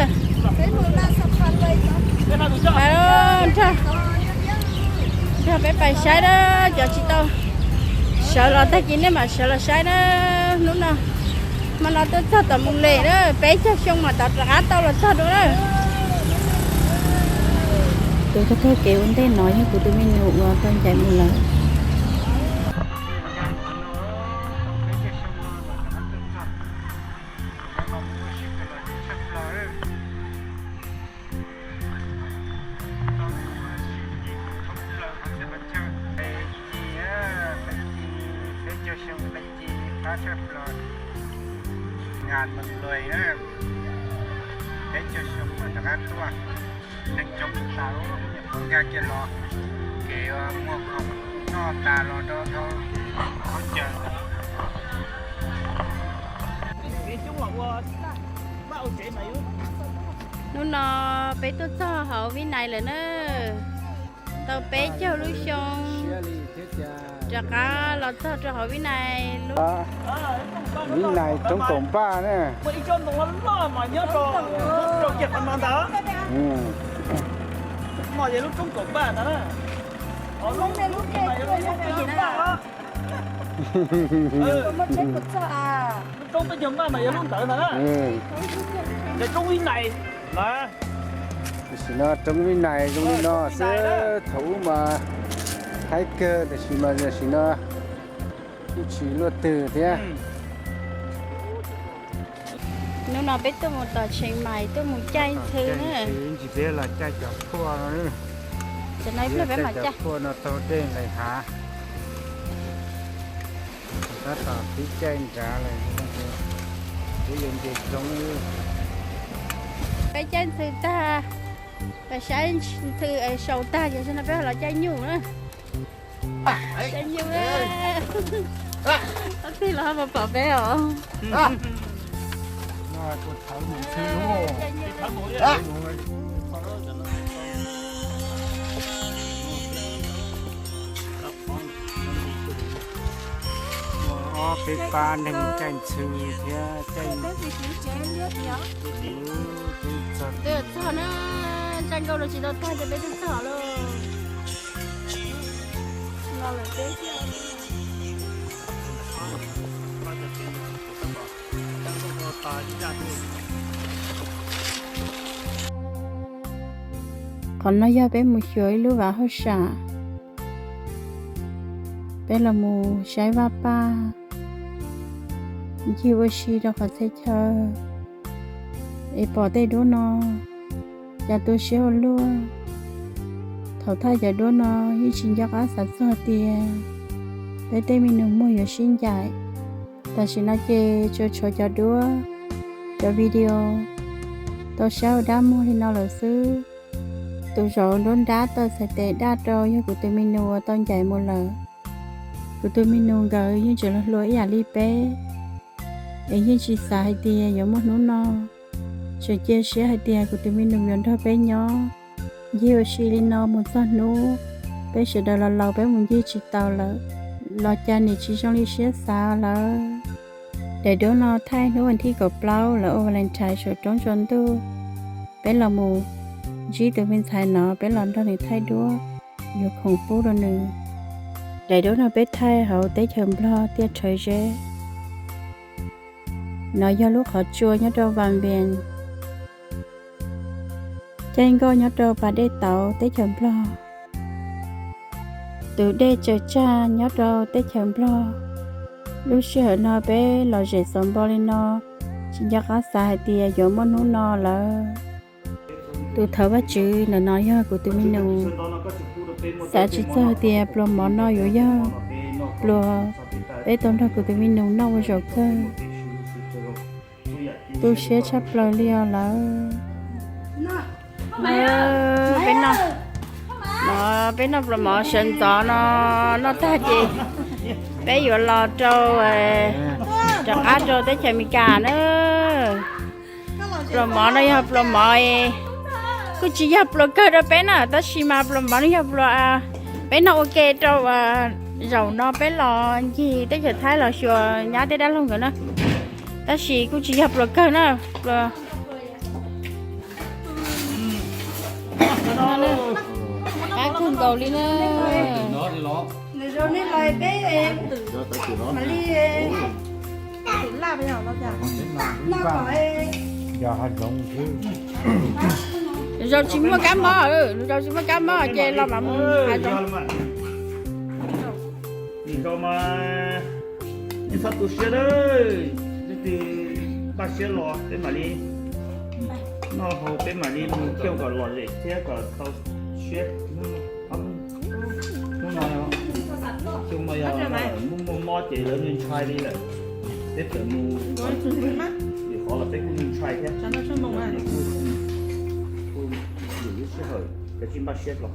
Nrog peb pais saib na, cov tsis tau sawv los tag kis nej mam sawv los saib na. Hnub no hmo no tuaj txog tom Moos Lwm na, peb caug xyoo mam rov qab tau los txog dua na. Tus koj tag kev ua ntej no yog kuv tus me nyuam uas tau ncaim mus lawm. Nkas Moos Lwm na, peb caug xyoo mam rov qab tuaj. Neeg coob tas, nyuam qhuav nkag kiag los, kev muag khoom noj tas los rau dhau qhov chaw. Hnub no peb tuaj txog hauv Vib Nais lawm na. Tau peb caug lub xyoo rov qab los txog rau hauv Vib Nais lub. Vib Nais roob Kaum Npaj na. Tam sim no roob Vib Nais zoo li no xwb, thaum ub mas haib kawg, tam sim mas tam sim no yeej tsis luaj twg thiab. Hnub no peb tuaj mus tom Tsheej Maim tuaj mus caij ntxhw na. Ntsis peb los caij cov phuaj no. Cov no ib pliag peb mam caij. Cov phuaj no taug dej nqis hav. Tab tom pib caij nrad lawm, peb yuav nce roob. Peb caij ntxhw tag, peb saib ntxhw sau tag ces no peb los caij nyuj na. Caij nyuj na. Ob tug los ho pom peb os. Ob peb pab neeg caij ntxhw thiab caij. Twb txog na, zaj nkauj no tsis tau tag ces peb twb txog lawm. Qhov no yog peb mus xyuas ib lub vaj hauj sam. Peb los mus saib vaj paj, ncig ua si rau qhov txhia chaw, es pom tej duab no cas tu siab ua luaj. Thaum thaij cov duab no yeej tsis nco qab xav txog tias peb tej me nus muag yuav sib ncaim. Tam sim no ces tsuas tshuav cov duab, cov video tau saib ua dab muag li no lawm xwb. Tus zaum duab nrab tau txhais tes daj rau yog kuv tus me nus uas tau ncaim mus lawm. Kuv tus me nus nkawd yeej tseem hluas ib yam li peb, es yeej tsis xav hais tias yuav muaj hnub no. Tseem cia siab hais tias kuv tus me nus yuav nrog peb nyob ncig ua si li no mus txog hnub peb sawv daws los laus peb mus ncig tsis taus lawm, los cas nim tsis zoo li siab xav lawm. Daim duab no thaij hnub vas thib kaum plaub lawv ua Valentine saum roob tsua ntuj. Peb los mus ntsib tus me ntxhais no, peb los nrog nws thaij duab, yuav khoom pub rau nws. Daim duab no peb thaij hauv teb chaws Nplog tiaj Rhawv Zeb. No yog lub qhov tsua nyob rau Vam Vias, caij nkoj nyob rau pas dej tauv teb chaws Nplog, tus dej tsaws tsag nyob rau teb chaws Nplog. Lub sij hawm no peb los zem xov npo li no, tsis nco qab xav hais tias yuav muaj hnub no lawm. Tus thawj Vaj Tswv ntawm no yog kuv tus me nus. Xav tsis txog tias pluas mov no yuav yog pluas peb tau nrog kuv tus me nus noj ua zaum kawg. Tu siab tshaj plaws li os lawm. Peb noj, no peb noj pluas mov sawv ntxov no, noj tag ces peb yuav los rau, rov qab rau teb chaws Amelikas na. Pluas mov no yog pluas mov, kuj tsis yog pluas kawg rau peb na, tab sis mas pluas mov no yog pluas peb noj ua ke rau zaum no peb los ncig teb chaws Thaib los xyuas nyab thiab dab laug nkawd na. Tab sis kuj tsis yog pluas kawg na, pluas qab kawg nkaus li na. Zaum tsis muaj kab mob, zaum tsis muaj kab mob ces los mam mus hav zoov. Nim no mas nej txhob tu siab lawm, leej twg npaj siab los peb mam li noj hauv, peb mam li mus coj kom lom zem thiab kom tau siab. Hnub no, xyoo no yog muaj muaj mob ces lawv ntshai li lawm. Peb txawm mus lwm qhov los peb kuj ntshai thiab. Lwm lub sij hawm kav tsij npaj siab los.